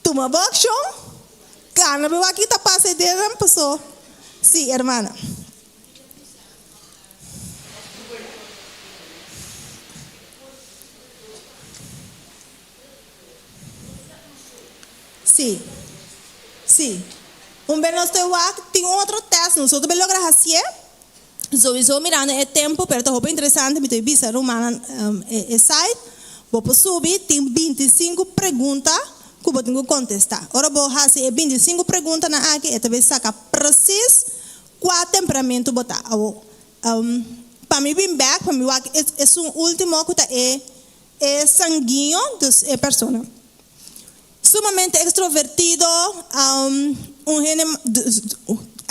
[SPEAKER 5] Tuma bo akshon, gana bo wak ki ta pasa e denan, paso si, hermana. Sí. Sí. Un bes nos ta wak, tin un otro test, nos otro bes logra hacié. Sowieso mirando e tempo, pero ta hopi interesante, mi ta bisa rumannan e site, bo por subi, tin 25 pregunta cu bo tin cu contesta. Ora bo haci e 25 preguntanan aki, e ta bay saca precies cua temperamento bo ta. Awor, pa mi bin bek, pa mi wak esun ultimo cu ta e E sanguiño, dus e persona. Sumamente extrovertido, un hende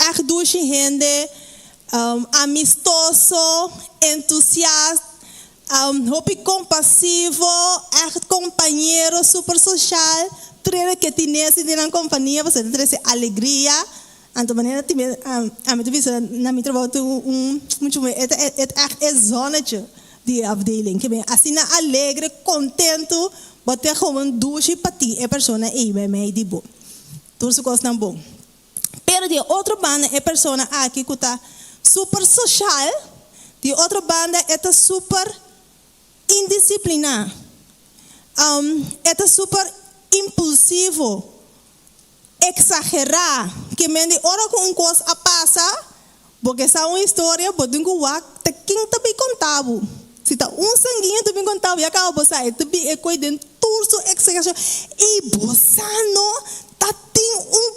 [SPEAKER 5] echt dushi hende, amistoso, entusiast, hopi compasivo, echt compañero, super social, tur hende ke tine si den nan compania pasobra ta trece alegria. Anto manera tin ami ta bisa na mi trabou tin un mucha muher e ta e ta echt e zonnetje di e afdeling. Ke men asina alegre, contento, bo ta gewoon dushi pa tin e persona ei bij mei di bo. Tur su cosnan bon. Pero di e otro banda e persona aki cu ta super social, di e otro banda e ta super indisciplina, e ta super impulsivo, Exagerá, ke men di ora ku un kos a pasa, bo ke sa un historia, bo tin ku wak ta ken ta bin konta bo. Si ta un sanguiño ta bin konta bo, ya kaba bo sa e ta bin e koe den tur su exagerashon. I bo sa no ta tin un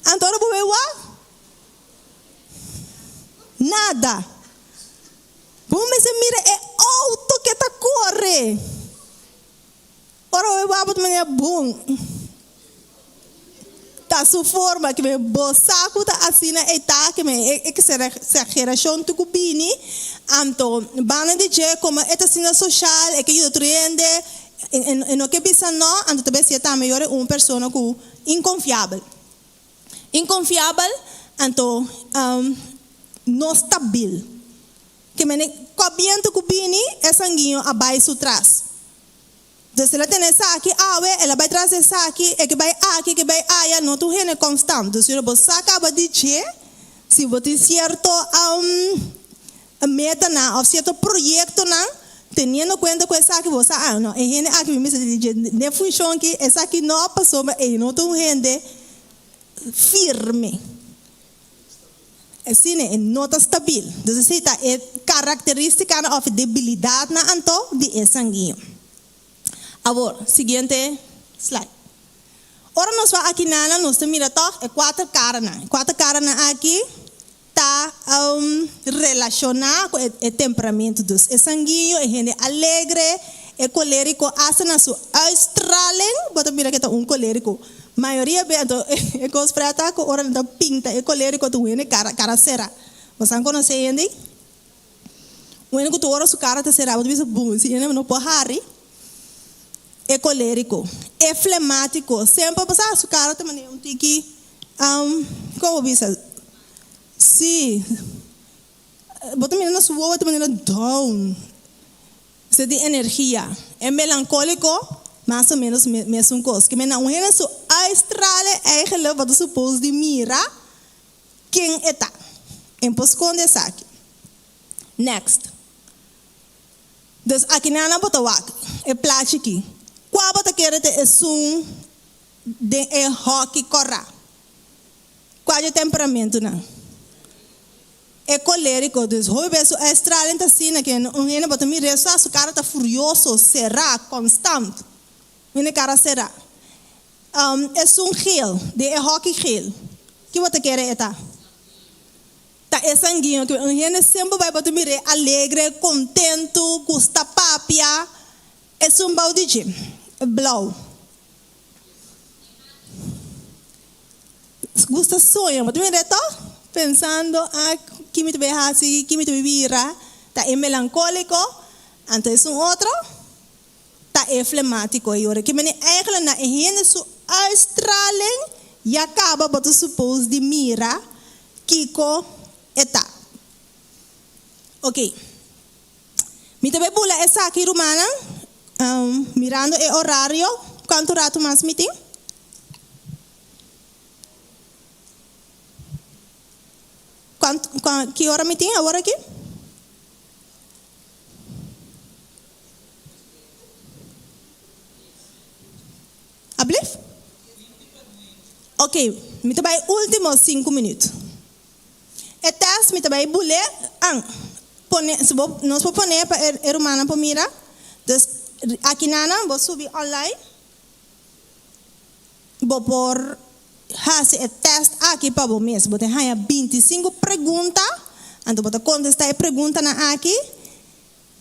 [SPEAKER 5] Anto ora bo bai wak, nada. Bo mester mira e outo ke ta kore. Ora bo wak bo ta manera bon ta su forma ke men bo sa ku ta asina e ta ke men e eksagerashon tur ku bini anto banda di dje komo e ta asina soshal e ke yuda tur hende e no ke bisa no anto ta besi e tambe yora un persona ku inkonfiabel inkonfiabel anto no stabil ke men kua bientu ku bini e sanguiño a bai su tras. Dus el a tene esaki awe, el a bai tras di esaki, e ke bai aki, e ke bai aya, no ta un hende konstant. Dus ora bo sa kaba di dje, si bo tin sierto metanan òf sierto proyektonan, teniendo kuenta ku esaki bo sa, ah no, e hende aki mi mester di dje den funshon aki, esaki no, pasobra e no ta un hende firme. Asina e no ta stabil. Dus esei ta e karakteristikanan òf e debilidatnan anto di e sanguiño. Awor, siguiente slide. Ora nos wak akinana nos ta mira tòg e kuater karanan. E kuater karanan aki ta relashoná ku e temperamentu. Dus e sanguiño, e hende alegre, e koleriko, asta na su uitstraling bo ta mira ku e ta un koleriko. Mayoria be anto e kos prèt ta ku ora nan ta pinta e koleriko ta un hende kara kara será. Boso a konosé hende? Un hende ku tur ora su kara ta será bo ta bisa bon si hende no por hari. E koleriko, e flemátiko, semper bo sa su kara ta manera un tiki kon bo bisa? Si, bo ta mira na su wowo e ta manera down. Se di energia. E melankóliko, mas o ménos mesun kos. Ke mena un hende su uitstrale eigenlijk bo ta supos di mira ken e ta. En por skonde esaki. Next. Dus akinan bo ta wak e plachi aki. Kua bo ta kere ta esun den e hòki kòrá? Kua dje temperamentunan? E koleriko, dus hopi bes su uitstraling ta asina ke un hende bo ta mir'é sa su kara ta furioso, será, konstant. Un hende kara será. Esun geel, den e hòki geel, ki bo ta kere e ta? Ta e sanguiño ke un hende semper bai bo ta mir'é alegre, kontentu, gusta papia. Esun bou di dje, blou. Gusta soña, bo ta mira e tòg? Pensando, ah, ki mi ta bai hasi, ki mi ta bai bira? Ta e melankóliko, anto esun otro ta e flemátiko. I ora ki mene eigentlik na e hende su uitstraling ya kaba bo ta supos di mira kiko e ta. Oké, mi ta bai bula esaki rumannan, mirando e orario, kuantu ratu mas mi tin? Kuantu, ki ora mi tin awor aki? Ablief? Ok, mi ta bai ultimo sinku minuut. E test mi ta bai bule, an, pone, si bo, nos por pone pa e rumannan por mira. Dus, aki nanan bo subi online. Bo por hasi e tèst aki pa bo mes. Bo ta haña bintisinku pregunta, anto bo ta kontestá e preguntanan aki.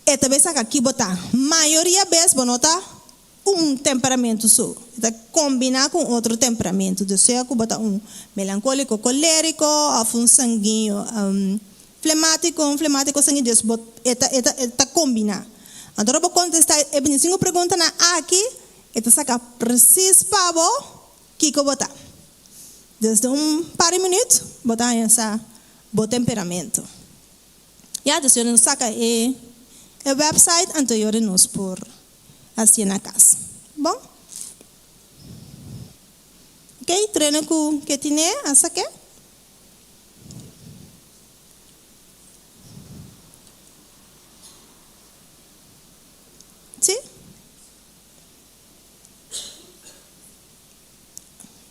[SPEAKER 5] E ta bay saka ki bo ta. Mayoria bes bo no ta un temperamento so. E ta kombiná ku un otro temperamento. Dus sea ku bo ta un melankóliko kolériko òf un sanguiño flemátiko, un flemátiko sanguiño, dus bo e ta e ta e ta kombiná. Anto ora bo kontestá e bintisinku preguntanan aki, e ta saka presis pa bo kiko bo ta. Dus den un par di minüt bo ta haña sa bo temperamento. Ya, dus yora nos saka e e website anto yora nos por hasié na kas. Bon? Ok, trene ku ke tine a sak'é. Si?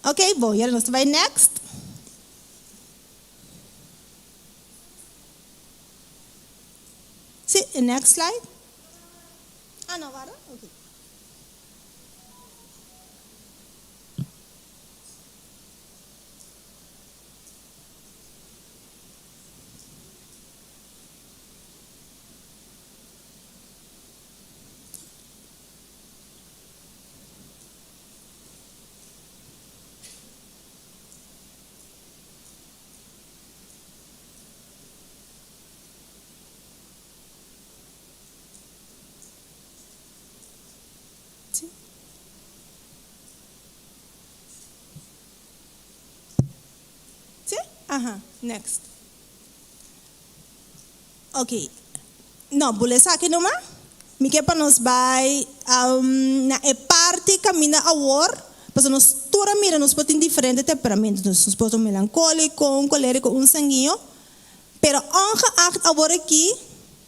[SPEAKER 5] Ok, bon, yora nos ta bai next. Sí, e next slide. Ah, no, warda. Ok. Sí. Sí? Aha, next. Ok. No, bo lesa aki numa. Mi ke pa nos bai na e parti kaminda awor, pasobra nos tur a mira nos por tin diferente temperamento. Nos por ta un melankóliko, un kolériko, un sanguiño. Pero ongeacht awor aki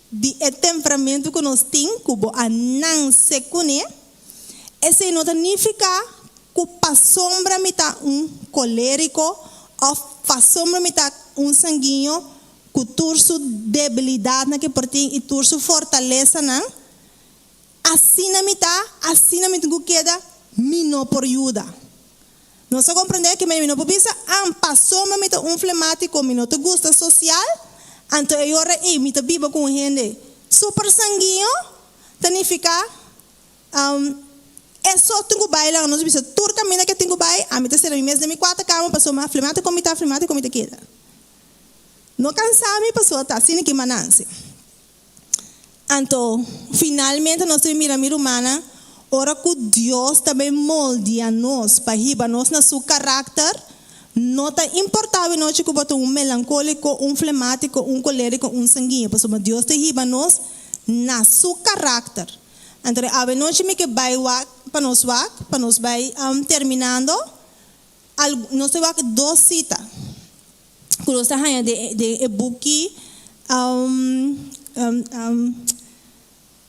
[SPEAKER 5] di e temperamento ku nos tin, ku bo a nanse kuné, esei no ta nifiká ku pasobra mi ta un kolériko òf pasobra mi ta un sanguiño Ku tur su debilidatnan ke por tin i tur su fortalesanan, asina mi ta, asina mi tin ku keda, mi no por yuda. Nos a komprendé ke mi no por bisa, An, pasobra mi ta un flemátiko, mi no ta gusta sosial, anto e ora ei mi ta biba ku un hende super sanguiño, ta nifiká, e so tin ku bai laga nos bisa tur kaminda ke tin ku bai, ami ta sera mi mes den mi kuarta kama pasobra flemátiko mi ta, flemátiko mi ta keda. No cansá mi pasobra ta asina ki mananse. Anto, finalmente nos ta bin mira mi rumannan, ora cu Dios ta bin moldia nos pa hiba nos na su caracter, no ta importa awenochi cu bo ta un melancolico, un flematico, un colerico, un sanguiño, pasobra Dios ta hiba nos na su caracter. Anto, awenochi mi ke bai wak pa nos wak, pa nos bai terminando, Nos ta wak dos sita ku nos ta haña den e buki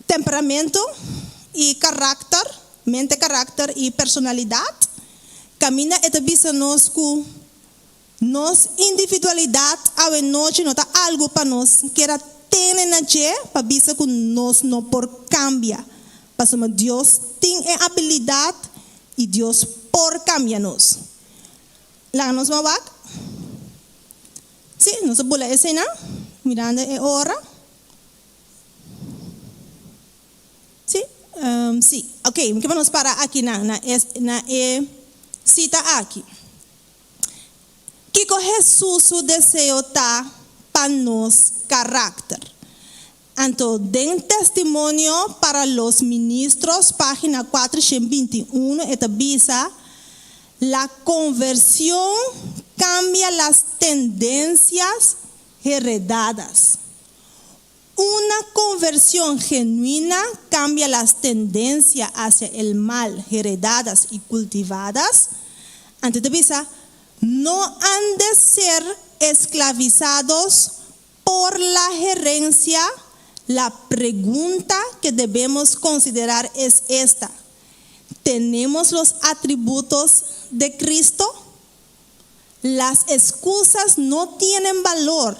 [SPEAKER 5] Temperamento i Karakter, Mente, Karakter i Personalidat, kaminda e ta bisa nos ku nos individualidat awenochi no ta algu pa nos keda tene na dje pa bisa ku nos no por kambia, pasobra Dios tin e abilidat I Dios por cambia nos. Laga nos ban wak. Sí, nos a bula eseinan, mirando e ora. Sí, sí. Ok, mi ke pa nos para akinan, na e, na e cita aki. Kiko Hesus su deseo ta pa nos karakter? Anto den Testimonio para los Ministros, página 421, e ta bisa, La conversión cambia las tendencias heredadas. Una conversión genuina cambia las tendencia hacia el mal heredadas y cultivadas. Anto e ta bisa, No han de ser esclavizados por la herencia, la pregunta que debemos considerar es esta, ¿Tenemos los atributos de Cristo? Las excusas no tienen valor.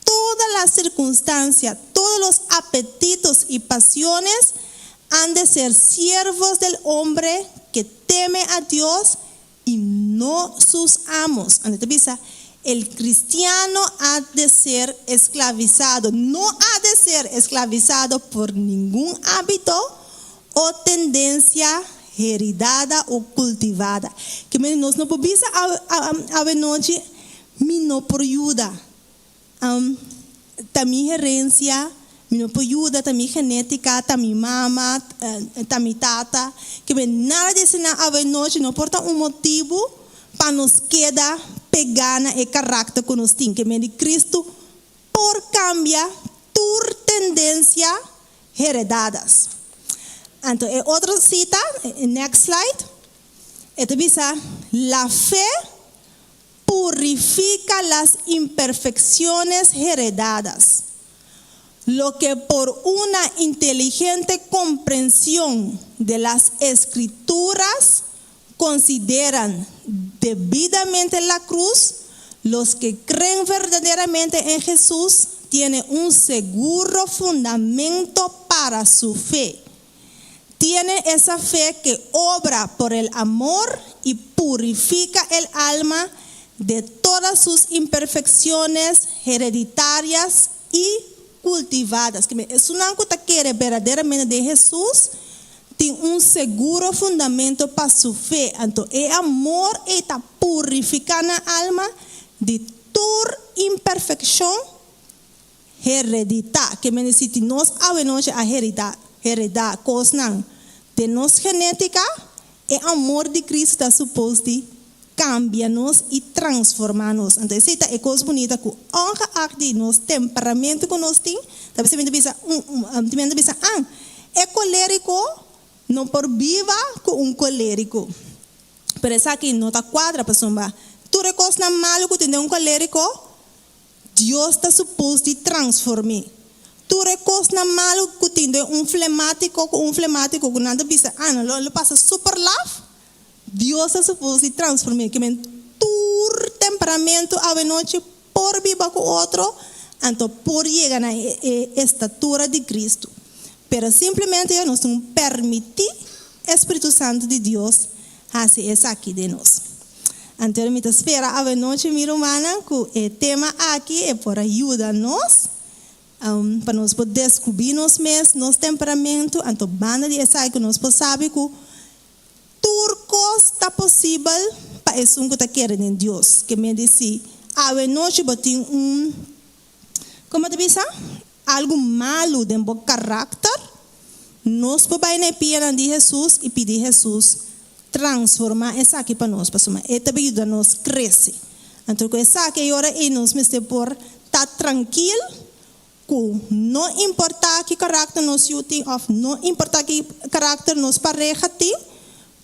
[SPEAKER 5] Toda la circunstancia, todos los apetitos y pasiones han de ser siervos del hombre que teme a Dios y no sus amos. Anto ta bisa, El cristiano ha de ser esclavizado, no ha de ser esclavizado por ningun hábito. O tendensia heridada o kultivada. Ke men nos no por bisa awe nochi, Mi no por yuda. Ta mi herensia, mi no por yuda, ta mi genétika, ta mi mama, ta mi tata. Ke men nada di eseinan awe nochi no por ta un motibu pa nos keda pegá na e karakter ku nos tin. Ke men di Kristu por kambia tur tendensia heredadas. Anto e otro sita, next slide, e ta bisa, La fe purifica las imperfecciones heredadas, lo que por una inteligente comprensión de las Escrituras consideran debidamente la cruz, los que creen verdaderamente en Jesús tienen un seguro fundamento para su fe. Tienen esa fe que obra por el amor y purifica el alma de todas sus imperfecciones hereditarias y cultivadas. Esunnan ku ta kere berdaderamente den Hesus tin un seguro fundamento pa su fe. Anto e amor ei ta purifiká nan alma di tur imperfekshon hereditá. Ke mende si tin nos awenochi a heridá, heredá kosnan den nos genétika, e amor di Cristo ta supos di kambia nos i transformá nos. Anto esei ta e kos bunita ku ongeacht di nos temperamento ku nos tin, ta bisa mi ta bisa un, mi ta bisa an, e kolériko no por biba ku un kolériko. Pero esaki no ta kuadra pasobra tur e kosnan malu ku tin den un kolériko, Dios ta supos di transform'é. Tur e kosnan malu ku tin den un flemátiko ku un flemátiko ku nan ta bisa, ah, nan lo pasa super laf, Dios ta supos di transform'é. Ke men tur temperamentu awenochi por biba ku otro, anto por yega na e estatura di Kristu. Pero simplemente ya nos tin ku permití e Spiritu Santu di Dios hasi esaki den nos. Anto mi ta spera awenochi mi rumannan ku e tema aki e por a yuda nos pa nos por deskubrí nos mes, nos temperamentu, anto banda di esaki ku nos por sabi ku tur kos ta posibel pa esun ku ta kere den Dios. Ke men di si awenochi bo tin un, komo ta bisa? Algu malu den bo karakter, nos por bai na e pianan di Hesus i pidi Hesus transformá esaki pa nos, pasobra e ta bin yuda nos krese. Anto ku esaki e ora ei nos mester por ta trankil ku no importá ki karakter nos yu tin òf no importá ki karakter nos pareha tin,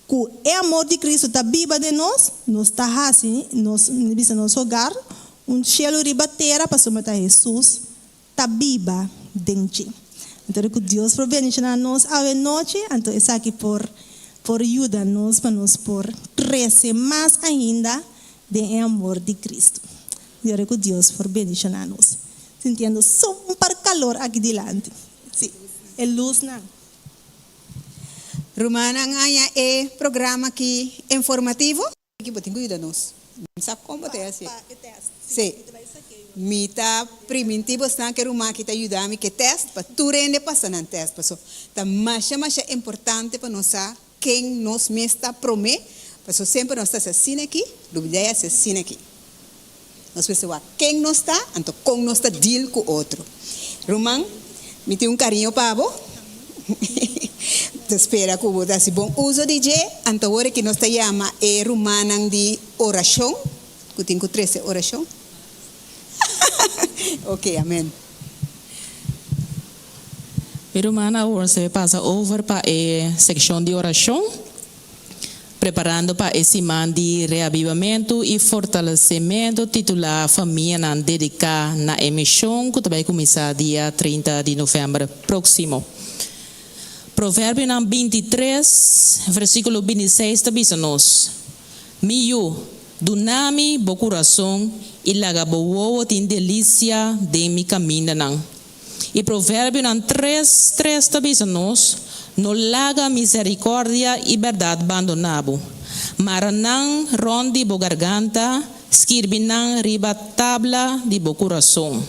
[SPEAKER 5] ku e amor di Kristu ta biba den nos, nos ta hasi nos, bisa nos hogar un shelu riba tera pasobra ta Hesus ta biba den dje. Anto ku Dios por bendishoná nos awe nochi, anto esaki por por yuda nos pa nos por krese mas ainda den e amor di Kristu. Di ora ku Dios por bendishoná nos. Sintiendo so un par kalor aki dilanti. Sí, e lusnan.
[SPEAKER 4] Rumannan haña e programa aki informativo? Ki bo tin ku yuda nos. Mi sa kon bo ta hasi. Sí. Mi ta primintí bosnan ku e ruman aki ta yuda mi ku e tèst pa tur hende pasa nan tèst. Paso ta masha masha importante pa nos sa ken nos mes ta promé. Paso semper nos ta hasi asina aki, lubidá e hasi asina aki. Nos mester wak ken nos ta, anto kon nos ta deal ku otro. Ruman, mi tin un kariño pa bo. Ta spera ku bo ta hasi bon uso di dje. Anto awor aki nos ta yama e rumannan di orashon, ku tin ku trese orashon. Ok, amen.
[SPEAKER 9] Mi ruman, awor nos debe pasa over pa e sekshon di orashon. Preparando pa e siman di reabibamentu i fortalesementu titulá Famianan Dediká na e Mishon ku ta bai kuminsá dia 30 di novèmber próksimo. Proverbionan 23, versíkulo 26 ta bisa nos, Mi yu, duna mi bo kurason i laga bo wowo tin delisia den mi kamindanan. I Proverbionan tres, tres ta bisa nos, No laga misericordia i berdad bandoná bo. Mara nan rond di bo garganta, skirbi nan riba tabla di bo curason.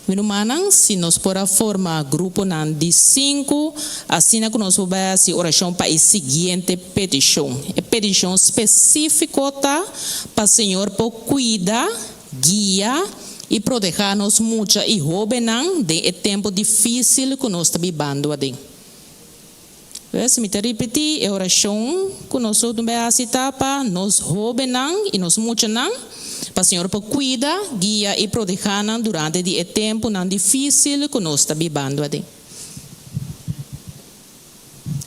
[SPEAKER 9] Mi rumannan, si nos por a forma gruponan di sinku, asina ku nos por bai hasi orashon pa e siguiente petishon. E petishon spesífiko ta pa Señor por kuida, guia i protehá nos mucha i hóbennan den e tempu difísil ku nos ta bibando aden. Pues, mi ta ripití e orashon ku nos lo bai hasi ta pa nos hóbennan i nos muchanan, pa Señor por kuida, guia i protehá nan durante di e tempunan difísil ku nos ta bibando aden.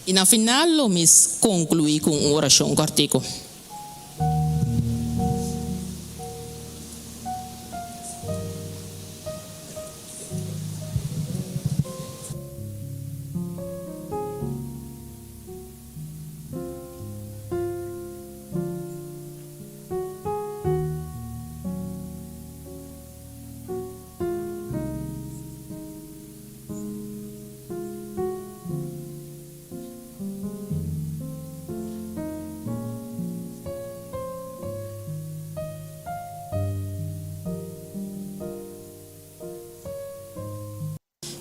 [SPEAKER 9] I na final lo mi konkluí ku un orashon kòrtiku.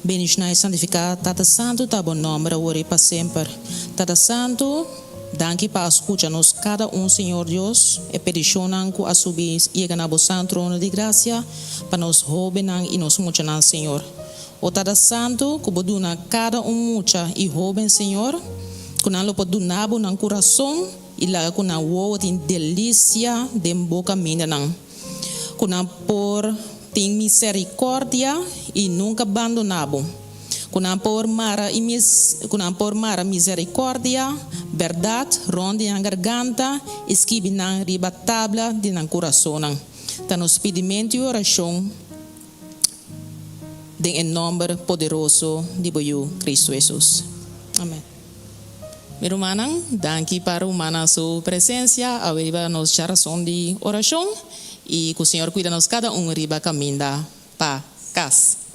[SPEAKER 9] Bendishoná i santifiká Tata Santu ta bo nòmber awor i pa semper. Tata Santu, danki pa a skucha nos kada un, Señor Dios, e pedishonnan ku a subi yega na bo san trono di grasia pa nos hóbennan i nos muchanan, Señor. O Tata Santu, ku bo duna kada un mucha i hóben, Señor, ku nan lo por duna bo nan kurason i laga ku nan wowo tin delisia den bo kamindanan. Ku nan por tin misericordia i nunca bandona bo. Ku nan por mara i ku nan por mara misericordia, berdad, rond di nan garganta i skibi nan riba tabla di nan curasonnan. Ta nos pidimentu i oracion den e nomber poderoso di bo Yu, Cristo Jesus. Amen. Mi rumannan, danki pa rumannan su presencia awe riba nos djarason di oracion y cu Señor cuida nos cada un riba caminda pa cas.